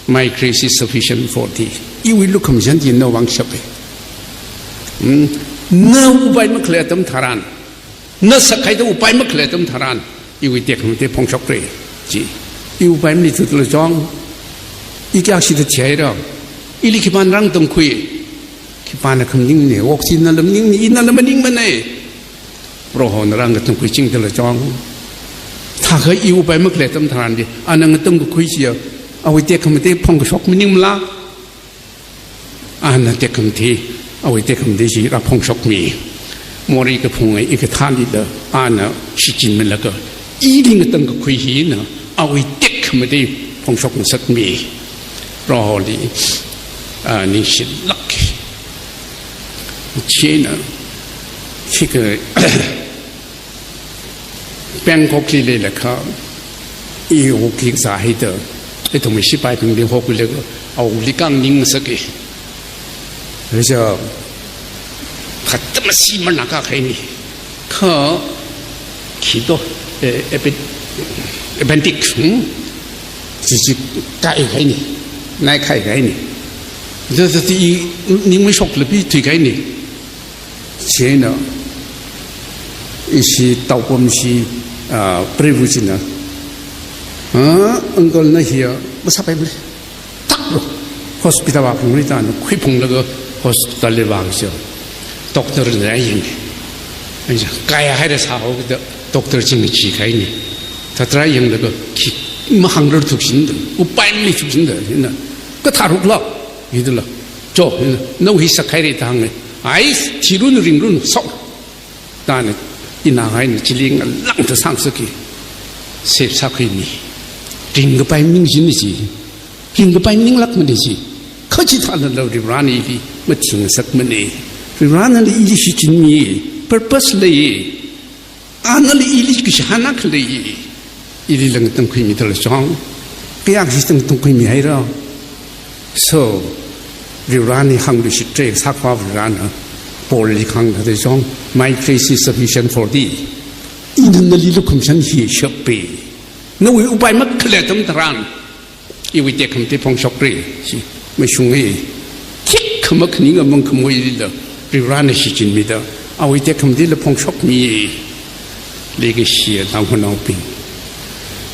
My grace is sufficient for thee. Iwui lukhamashan chi nawui vang shapa. Hmm? Na upai makhalei atam tharan. Na sakhaida upai makhalei atam tharan, iwui tekhamatei phongshokra, chi. I upai maleithutla chong, i kayākha shida thihaira, ili khipāna rāngatamkhui, khipāna khamaningna, wok chi nala maningna, i nala maningmana. Prohona rāngatamkhuichingdala chong. Thākha i upai makhalei atam tharanli, ana ngatamkakhui chiya, awui tekhamatei phongkashok maningmala. Ana tekhamatei, awui tekhamatei chi rāphongshokmi. Morei kaphunga i kathālila, ana shichinmilaga, ili ngatamkakhui hina, awui tekhamatei phongshok ngasakmi. Proholi, ah, ningshilāk. Chieina, khikha, Bangkokli leilakha, i wukklik zāhaida, ithumwui sipaibingli hokhuilaga, awukli kang ningsaka. Reja, khatamasi manā kākahaina. Kha, khi to, eh, epi-, appendix, hmm? Chi chi kaikahaina, naikhaikahaina. Zazati i ning mashoklapi thuikahaina. Chieina, ishi taopamshi, ah, preiva̱ china, "Ah, uncle na hiya, masāpaimara. Thaklu. Hospital vāphungra," da ana khuiphunglaga hospital li vākaja. Doctor na yanga. Aja, kayāhaira sāhaokida, doctor china chikahaina. Thatra yanglaga, khi mahāngrarthukshida, upai maleithukshida, hina. "Kathārukla," hidala. "Cho," hina, "nawui hi sakhaira," da hānga. "Ai, thiranu ringranu, sok," da ana, ina haina chili ngalāngda sāngasaka. Sep sākhuimi. Ringkapai maning china chi. Ringkapai maninglākmana chi. Kha chithālala Varivarana ili mathingasakmana. Varivarana ili shichinmi. Purpose lei. Anala ili kashihān akha lei. Ilila ngatamkhuimidala chong. Kayākha shida ngatamkhuimihaira. So, Varivarana hāngluishitra, sakkhavā Varivarana Paulli kahāng thāda chong, "My grace is sufficient for thee." Ina nali lukhamashan hi shapa. Nawui upai makhalei atam tharan, iwui tekhamatei phongshokra, chi mashunga. Khikha makhaninga mangkhamoilila, Varivarana shichinmida, awui tekhamatei la phongshokmi. Leikashiya naonaobing,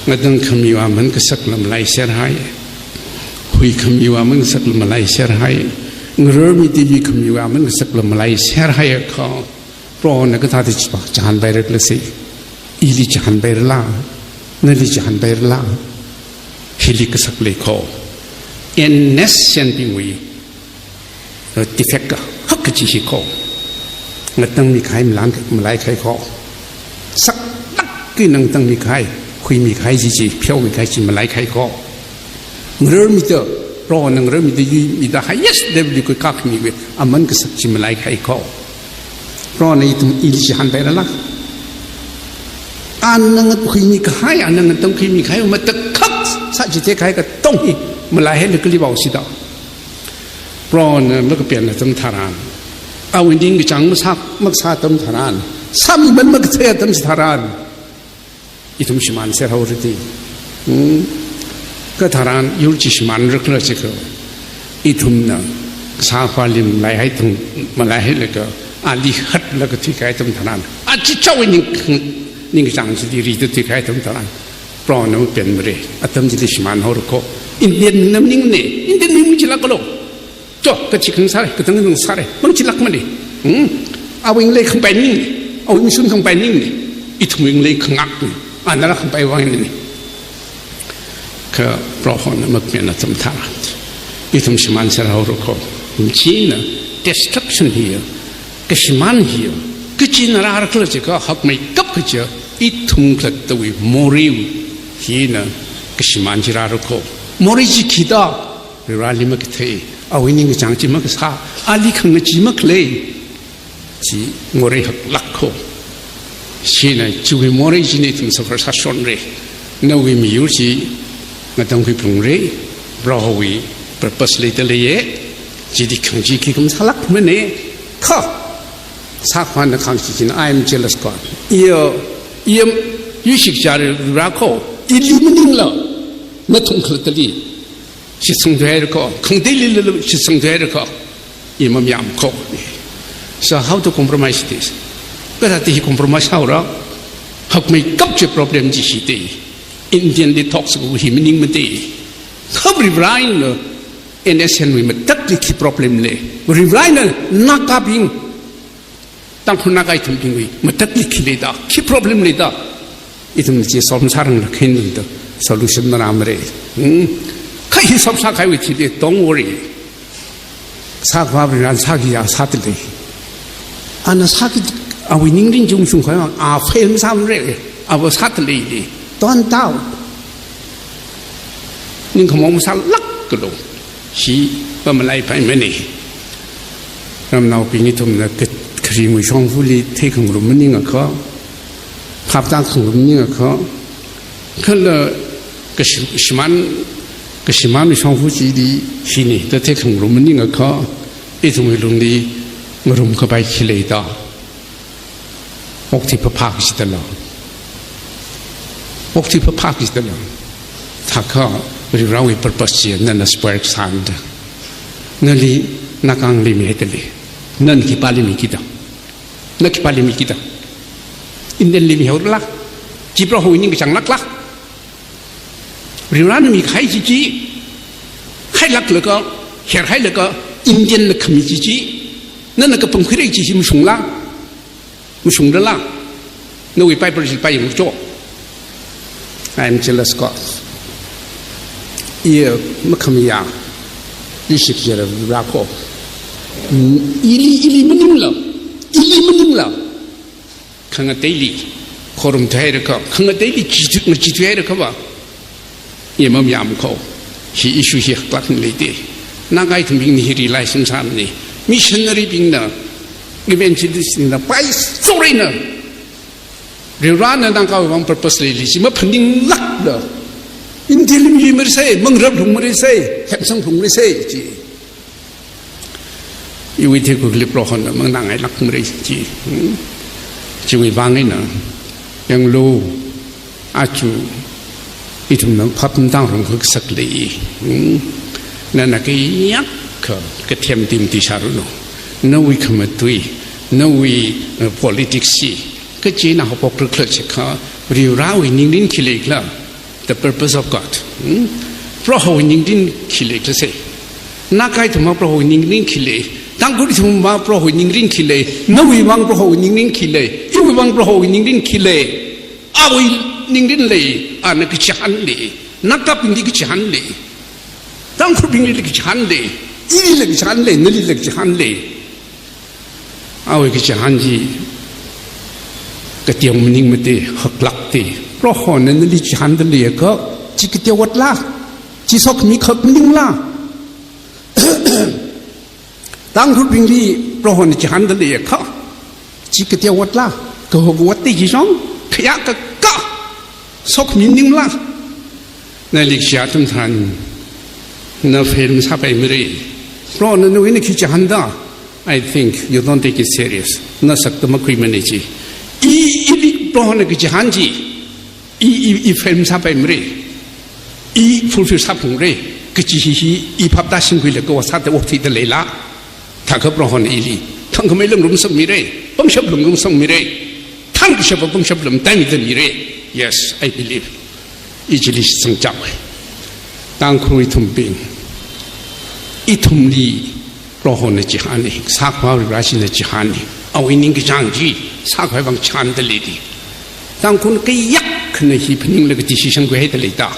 ngatangkhamiwui aman kasakla malaiserhai, huikhamiwui aman kasakla malaiserhai, ngararmida yuikhamiwui aman kasakla malaiserhaiakha, Prohona kathāda chipa chihānpaira khala sai, ili chihānpairala, nali chihānpairala, hili kasak lei kho. N S N bingwui defect kahak kachi hi kho. Ngatangmikahai malang, malaikahai kho. Saklāk eina ngatangmikahai, huimikahai chi chi, pheomikahai chi malaikahai kho. Ngararmida, Prohona ngararmida yuimida highest level li khuikākhamiwui aman kasak chi malaikahai kho. Prohona ithum ili chihānpairala. Ana ngat-, huimikahai, ana ngatangkhuimikahai, matakhak sāchithei kahai katonga hi malaihailakha kali vāhaosi da. Prohona makapen atam tharan, awui ningkachāng masā, makasā atam tharan, sāmiman makathei atam chitharan, ithum shimānserhaora da. Hmm. Katharan yur chi shimānrakhala chiakha, ithumna kasākhavāli malaihai thang, malaihailaga, ali hatlaga thuikahai atam tharan, achichāwui ning, ningkachāng chili rida thuikahai atam tharan, Prohona mapenmara, atam chili shimānhaora kho. Indian mingna maningmana, Indian ming mangachilāklu. Cho, kachi khangasāra, katang khangasāra, mangachilākmana. Hmm? Awui ngalei khangapai maningmana, awui mashun khangapai maningmana, ithumwui ngalei khangakna, anala khangapai vang eina. Kha Prohona makmena tamthara. Ithum shimān sārāhaora kho. China destruction hiya, kashimān hiya, kachina rāra khala jiakha hakmeikap kaja, ithum khalattawui morei hina kashimān chi rāra kho. Morei chi khida, Varivarali makathei, awui ningkachāng chi makasā, ali khangachee makhalei. Chi morei haklāk kho. China chiwui morei china ithum suffer sāshonra. Nawui miyur chi ngatangkhui phalungra. Prohowui purpose leida leiya. Chili khangachee khikha masālākmana. Kha sākhavana khangachee china, "I am jealous God." Iya, iya, yuishik chāra rā kho. Ili maningla, nathum khalattali shitsang thuihaira kho, khangateilila shitsang thuihaira kho, i mamayāma kho. So how to compromise this? Kathāda hi compromise sāhaora? Hakmeikap chi problem chi shite. Indian detox kaho hi maningmate. Kha Varivarana N S N wui matakhali khi problem lei? Varivarana Nagabing, Tangkhul Naga ithumbingwui matakhali khi leida, khi problem leida? Ithumna chi solve sāranglakha ithumda solution marāmara. Hmm? Kha hi solve sākahaiwui thili, don't worry. Sākhavā Varivarana sākhiya sāda lei. Ana sāki, awui ningrin chi ungshungkhavai vang, a fail masāmara, ava sāda leili. Don't doubt. Ningkhamaong masālākalu. Hi pamalaipaimanei. Ramnaobing ithumna kha-, kharingwui shongfali theikhangarum maningakha, phaptākhangarum maningakha, kala kashi-, shimān, kashimānwui shongfa chili hina da theikhangarum maningakha, ithumwui lungli ngarumkapai khi leida? Okathui phaphā kachidala. Okathui phaphā kachidala. Thākha Varivarawui purpose chi nana spoil sānda. Nali Naga ngaleimihaida lei. Nana khipāli mikida? Na khipāli mikida? Indianli mihaorala? Chi Prohowui ningkachāng lākla? Varivarana mikahai chi chi, hailāklaga, herhailaga, Indianna khami chi chi, nana kapangkhuira chi chi mashungla? Mashungrala? Nawui Bible chili pāyanglu cho. "I am jealous God." Iya makhamayā, yuishik chāra rā kho. Ili, ili maningla, ili maningla, khangateili khorum thuihaira kho, khangateili chithu-, ngacheethuihaira kho va, i mamayāma kho. Hi issue hi haklāk leida. Naga ithumbingna hi realize masāmana. Missionary bingna, evangelist bingna, paishoreina, Varivarana Nagawui vang purpose leili chi maphaninglākla, Indiali mimara sai, mangarap lungmara sai, hemsang lungmara sai chi. Iwui theikakhuili Prohona manganāngailākmara chi. Hmm? Chiwui vang eina, yanglu, aja ithumna phap matāngarumkha kasak lei. Hmm? Nana kayākha kathem tim ti sāranu. Nawui khamatui, nawui, uh, politics chi, kachina haophokra khala jiakha, Varivarawui ningrin khi leikhala? The purpose of God. Hmm? Prohowui ningrin khi leikhala sai? Naga ithumva Prohowui ningrin khi lei? Tangkhul ithumva Prohowui ningrin khi lei? Nawui vang Prohowui ningrin khi lei? Iwui vang Prohowui ningrin khi lei? Awui ningrin lei, ana kachihān lei. Nagabingli kachihān lei. Tangkhulbingli kachihān lei. Ilila kachihān lei, nalila kachihān lei. Awui kachihān chi kateokha maningmate, haklākte. Prohona nali chihānda leiakha, chi kateootla? Chi sokhami khak maningla? Tangkhulbingli Prohona chihānda leiakha, chi kateootla? Kaho kaotte kishong, khayākha ka sokhami maningla? Nali kachihā atam tharan, na fail masāpaimara. Prohona nawui eina khi chihānda? I think you don't take it serious. Na sakta makhuimana chi. I, ili Prohona kachihān chi, i, i, i fail masāpaimara. I fulfill sāphalungra kachi hi, hi i phap tāshingkhuilaga vāsāda okthuida leila? Thākha Prohona ili thangkhamei lāngrum sangmira, pangshap lāngrum sangmira, thangkashapa pangshap lam taimida mira. Yes, I believe. I chili shitsang chaowa. Tangkhul ithumbing, ithumli Prohona chihāna, sākhavā Vareshina chihāna. Awui ningkachāng chi sākhavai vang chihānda leida. Tangkhul kayākhana hi phaninglaga decision khuihaida leida?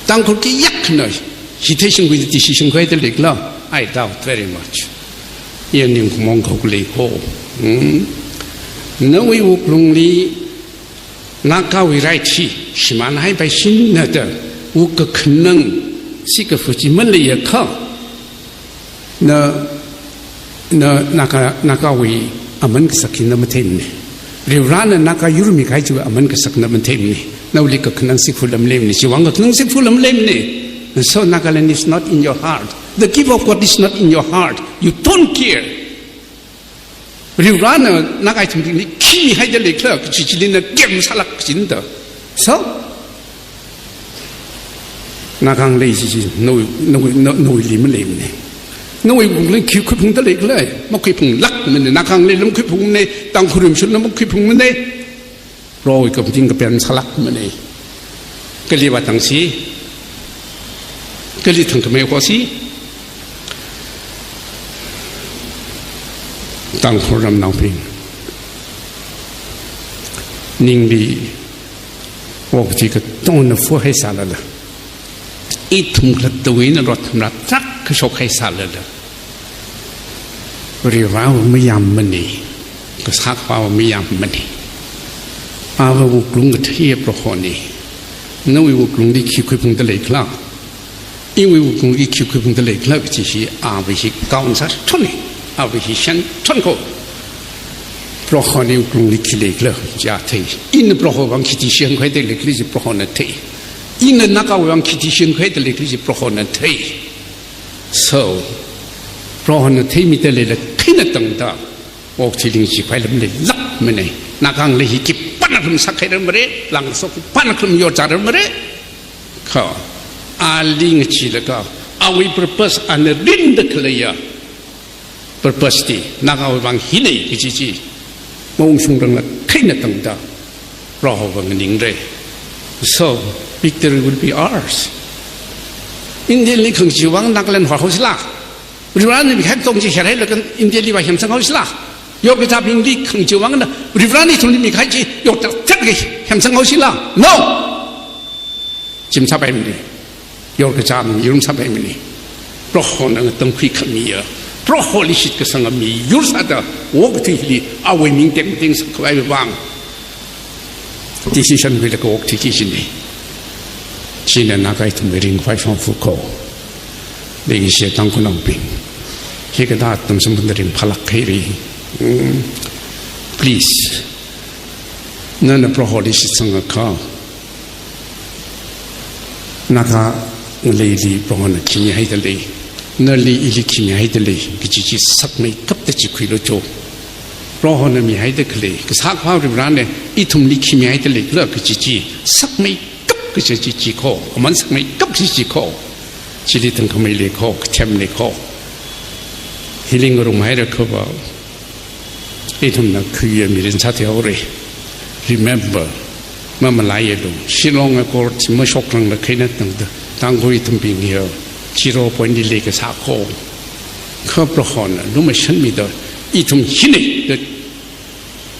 Tangkhul kayākhana hithāshingwui decision khuida leikhala? I doubt very much. Iya ningkumong khok leiko. Hmm? Nawui wuklungli Nagawui right hi shimānhaipaishina da wuk kakhanang sikafu chi maleiakha, na, na, Naga, Nagawui aman kasak hi na matheimana. Varivarana Naga yur mikahai chiwui aman kasak na matheimana. Nawuili kakhanang sikafu lam leimana. Chiwui vang kakhanang sikafu lam leimana. And so Nagaland is not in your heart. The gift of God is not in your heart. You don't care. Varivarana Naga ithumli khi mihaida leikhala kachi chili na care masālāk kajina da. So, Naga ngalei chi chi, nawui, nawui, na, nawuili maleimana. Nawui wuklungli khi khuiphungda leikhala? Makhuiphunglākmana. Naga ngaleila makhuiphungmana, Tangkhul rimshunla makhuiphungmana. Prohowui kapting kapen sālākmana. Kali vātangsi, kali thangkhamei khosi, Tangkhul ramnaobing, ningli okathui katongna fuhaisālala, ithum khalattawui eina rot thamra trak kashokhaisālala, Varivarawui mayāmmana, Kasā Akhava mayāmmana. Ava wuklung katheiya Prohona. Nawui wuklungli khi khuiphungda leikhala? Iwui wuklungli khi khuiphungda leikhala kachi hi, ava hi count sāthona, ava hi shānthona ko. Prohona wuklungli khi leikhala chi thei. Ina Prohowui vang khi decision khuida leikhala chi Prohona thei. Ina Nagawui vang khi decision khuida leikhala chi Prohona thei. So, Prohona theimida leila khaina tangda, okathuili ngachee khavai lam leilākmana. Naga ngalei hi khipānakha lam sākhairarmara, langkaso khipānakha lam yorchārarmara. Kha, ali ngacheelaga, awui purpose, ana rinda khaleiya purpose chi Nagawui vang hina kachi chi maungshungranglāk khaina tangda Prohova nganingra. So, victory will be ours. Indiali khangachee vang Nagaland horhaosila. Varivarana mikahai katong chi horhailaga Indiali vāhemsanghaosila. Yorkachābingli khangachee vangna Varivarana ithumli mikahai chi yorkachālaga hemsanghaosila. No! Chi masāpaimana. Yorkachā miyur masāpaimana. Prohona ngatangkhui khamiya, Proholi shitkasanga miyur sāda, okathui hili awui ming tekmatengsā khavai vang decision khuilaga okthui kajina. China Naga ithumwui ringphai shongfa ko. Leishiya Tangkhulnaobing, hikathā atam samphangda ringphālāk haira. Mm. Please. Nana Proholi shitsangakha, Naga ngaleili Prohona khi mihaida lei, nali ili khi mihaida lei kachi chi sakmeikapta chi khuilu cho. Prohona mihaida khalei, Kasā Akhava Varivarana ithumli khi mihaida leikhala kachi chi sakmeikap kachi chi chi ko, aman sakmeikap chi chi ko. Chili thangkhamei lei ko, kathem lei ko. Hili ngarumhaira khava, ithumna khayuiya mirin sāthuihaora. Remember, mamalaialu, Shillong Accord chi mashokrangla khaina tangda, Tangkhul ithumbing hiya zero point li leikasā ko. Kha Prohona lumashanmida, ithum hina da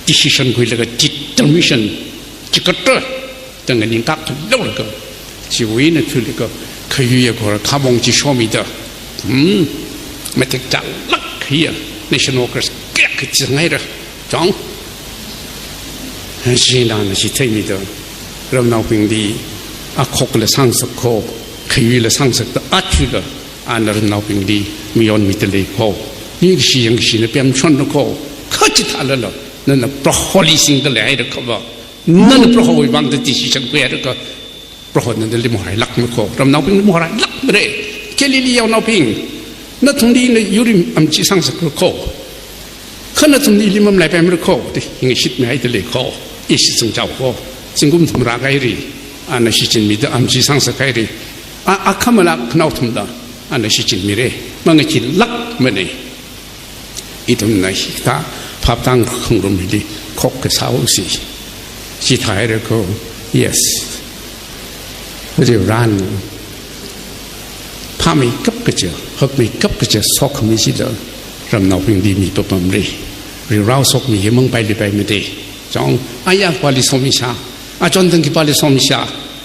decision khuilaga determination chikatra tangda ningkak khalaulaga, chiwui eina thuilaga, khayuiya khor khamong chi shomida, hmm, matek chālāk hiya, national Congress kayākha chi ngaira, chong. China ana chi theimida, ramnaobingli akhokla sāngasak ko, khayuila sāngasakta athila, ana ramnaobingli mayon mida lei ko. Ningkashi yangkashina pemshonna ko. Kha chithālala, nana Proholi singda leihaira khava, nana Prohowui vangda decision khuihaira kha, Prohona nali mahorhailākmara ko, ramnaobingli mahorhailākmara. Galilee yaonaobing, nathumli ina yurim amchi sāngasakra ko. Kha nathumli ili mamalaipaimara ko, da hi ngashitmihaida lei ko, ishi singchao ko. Zingkum thum rākahaira, ana shichinmida amchi sāngasakhaira. A, akhamala khanao thumda ana shichinmira. Mangacheelākmana. Ithumna hikathā phaptang khangarum hili khokkha sāhaosi. Chithāhaira ko, yes. Varivarana phāmeikap kaja, hakmeikap kaja sokhami chila ramnaobingli mipapamra. Varivarāwui sokhami hi mangpailipaimara. Chong, ayākhapāli somisā, achon tangkhipāli somisā,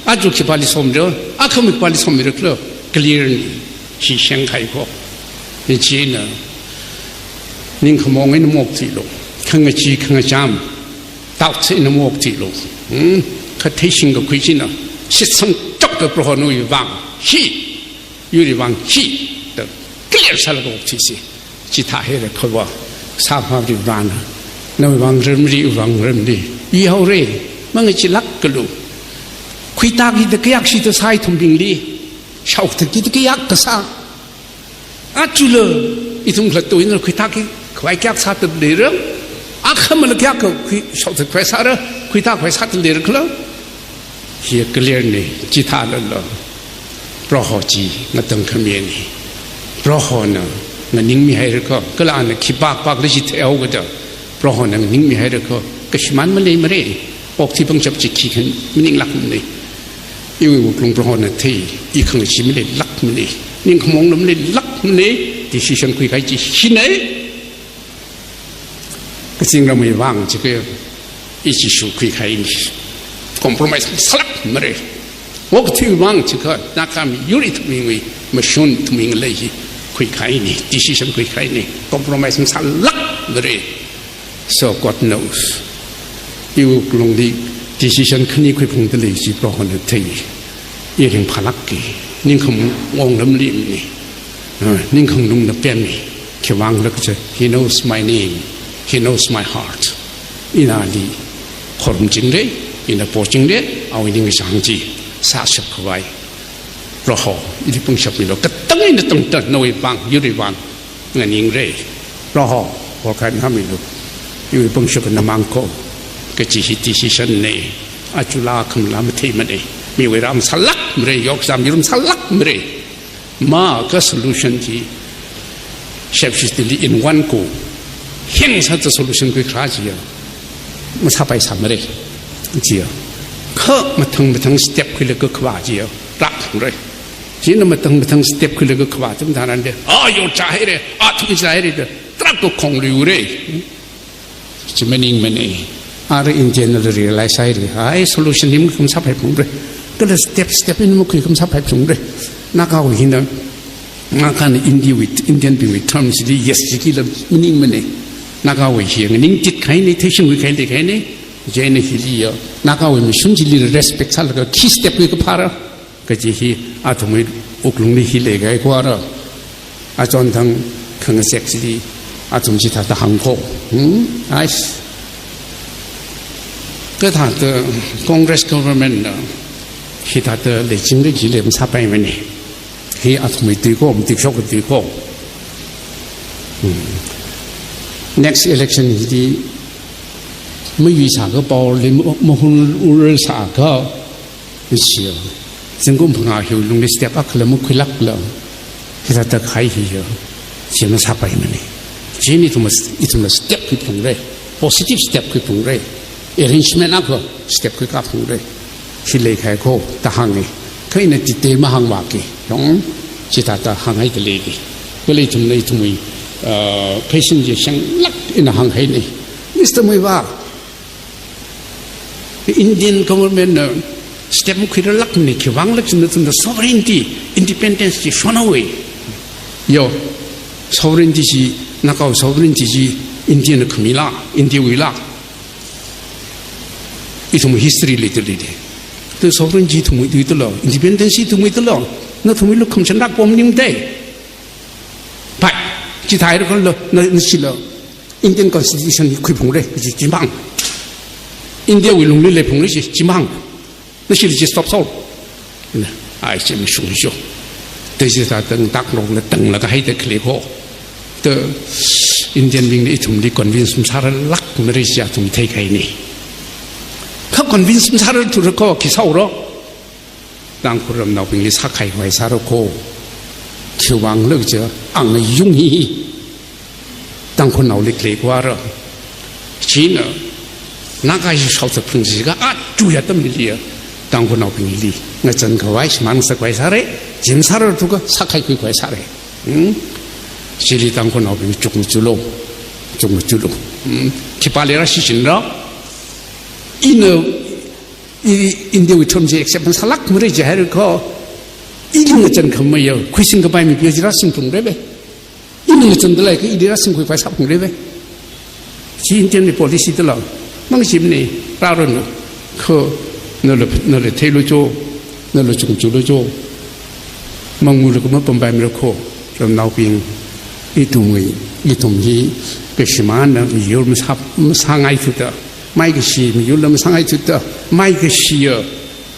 Aja khipāli somra, akhama khipāli somira khala, clear ni, shisheng khai ko. Ni china, ningkhamong eina maokthuilu, khangachee khangacham, doubt eina maokthuilu. Hmm? Kha theishing kakhui china, shitsang chokda Proho nawui vang, hi, yurwui vang hi, da clear sālaga okthuisi. Chithāhaira khava, sāpharawui vang, nawui vang ramri, iwui vang ramri. Yuihaora, mangacheelāk kalu. Khuitāki da kayākshi da sāi ithumbingli. Shaothatki da kayākha sā. Ajala, ithum khalattawui eina khuitāki khavai kayākha sāda leira. Akhamala kayākha khui shaothat khavai sāra, khuitā khavai sāda leira khala. Hi clear ni, chithālala. Proho chi ngatangkhami ni. Prohona nganingmihaira kho, kala ana khipākpākli chi theihao kajida. Prohona nganingmihaira kho, kashimān maleimara. Okthui pangshap chi khikha maninglākmana. Iwui wuklung Prohona thei, i khangachee maleilākmana. Ningkhamongla maleilākmana, decision khuikahai chi hina. Kazingramwui vang chiakha, i Jishu khuikahai ni. Compromise sālākmara. Okathuiwui vang chiakha, Naga miyur ithumwui, mashun ithumwui ngalei hi khuikahai ni, decision khuikahai ni. Compromise masālākmara. So God knows. Iwui wuklungli decision khani khuiphungda lei chi Prohona thei. I ringphālākki, ningkhamongla maleimana. Ah, ningkhanganungla pemmi. Khiwuivang khala kaja, He knows my name. He knows my heart. Ina ali khorumchingra, ina pochingra, awui ningkachāng chi sāshap khavai. Proho, ili pangshap milu, katang eina tangda nawui vang, yurwui vang nganingra. Proho, horkhai ngamilu. Iwui pangshap namang kho. Kaji hi decision na. Ajala khamala matheimana. Miwui ram sālākmara, yoksam yurum sālākmara. Ma kha solution chi, shepshitili in one go, heng sāda solution khuikharā chiya, masāpaisāmara, chiya. Kha mathang mathang step khuilaga khavā chiya, rākhangra. China mathang mathang step khuilaga khavā cham tharan de, a, yo chāhaira, a, thung chāhaira da, tarākha khongluira. Chi maningmana. Ara Indianla realize sāhaira. Ai, solution hi makhuimasāpaiphungra. Kala step step eina makhuikhuimasāpaiphungra. Nagawui hina, Nagana Indiawui, Indianbingwui terms li yes chikila maningmana. Nagawui hi nganingtit kahaina, theishingkhui kahai leikahaina. Chieina hili ya, Nagawui mashun chili respect sālaga khi step khuikaphāra. Kaji hi athumwui wuklungli hi leikahai kho ara. Achonthang khangazek chili athum chithāda hāng kho. Hmm? Ais. Kathāda Congress government na hithāda leichingra jila masāpaimana. Hi athumwui tui kho, matuishok tui kho. Hmm. Next election hili mayuisākha power li ma-, mahunrasākha, ishi, zingkum phangā hiwui lungli step akhala makhuilākla, hithāda kahai hi ya, chi masāpaimana. Chieina ithum, ithumla step khuiphungra, positive step khuiphungra, arrangement akha step khuikāphungra. Hi leikahai kho da hānga. Kha ina detail mahāngvāki, yong, chithāda hānghaida leiki. Kala ithumna ithumwui, uh, patient chi shenglāk eina hānghaina. Mister Muivah, Indian government na step makhuirarlākmana, khiwuivang khala china ithumna sovereignty, independence chi shonhaowa. Yo, sovereignty chi, Naga sovereignty chi India na khamila, India wuila. Ithum history li tali de. Te sovereignty ithumwui tui tala, independence ithumwui tala, nathumwuila khamachan rākapam maningmana. Pai, chithāhaira khala, na, nashila Indian Constitution hi khuiphungra, chi, chimang. India wui lungli leiphungra, chi, chimang. Nashila chi stop sāhaora. Na, ai, chi mashung sho. Te chithāda ngataknokla tanglaga haida khalei kho. Te Indianbingna ithumli convince masārarlākmara chi athum theikahaina. Kha convince masārarthura kho, khi sāhaora. Tangkhul ramnaobingli sākahai khavai sāra kho. Khiwuivang khala kaja angayung hi Tangkhulnaoli khalei kho ara. China Naga hi shaothatphung jiakha aja atam hili ya, Tangkhulnaobingli ngachān khavai, shimān ngasak khavai sāra, chi masārarthukha sākahaikhui khavai sāra. Hmm? Chili Tangkhulnaobing chukmajālu, chukmajālu. Hmm? Khipā leira shichinra. Ina I India wui term chi accept masālākmara jihaira kho. Ili ngachān khamei ya, khuising kapai mi pia chi rāsingphungra ve. Ili ngachān dalei kha ili rāsingkhuipai sāphungra ve. Chi Indian wui policy dala. Mangshimni, rāranu. Kho, nala, nala theilu cho, nala chungchulu cho. Mangmula kha mapampai mira kho, ramnaobing, ithumwui, ithum hi, kashimānna miyur masā, masāngaithuda, maikashi miyurla masāngaithuda, maikashiya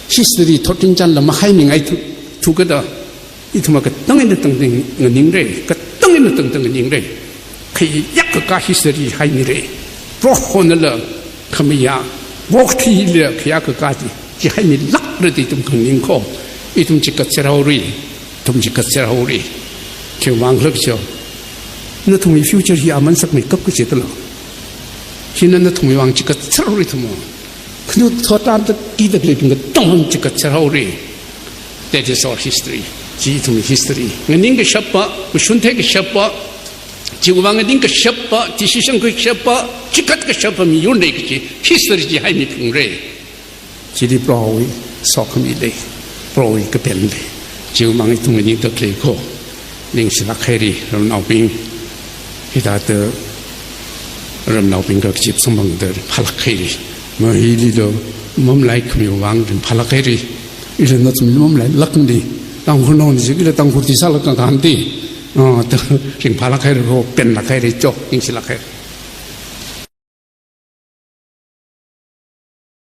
history thotrinchānla mahaimingaithu, thukada, ithumva katang eina tangtang nganingra, katang eina tangtang nganingra. Khayāk kakā history haimira. Prohonala khamayā, vokthila khayāk kakā chi, chi haimilākra da ithum khanganing kho. Ithum chikat serhaora, ithum chikat serhaora. Khiwuivang khala kaja, nathumwui future hi aman sakmeikap kaji dala. Hina nathumwui vang chikat serhaora ithum. Khanu thotram ta kida khaleibing katongna chikat serhaora. That is our history. Chi ithum history. Nganing kashapva, mashun thei kashapva, chiwuivang nganing kashapva, decision kashapva, chikat kashapva miyurna kaji history chi haimiphungra. Chili Prohowui sokhami lei, Prohowui kapen lei. Chiwuivang ithum nganingda khalei kho, ningshilāk haira, ramnaobing. Hithāda ramnaobing kachip samphangda phālāk haira. Mahili lo mamlai khamiwui vang ringphālāk haira. Ila nathum mamlailākmara. Tangkhulnaona chi ila Tangkhul ti sālāk khangakhandi. Ah, ta ringphālāk haira kho, penlāk haira cho, ningshilāk haira.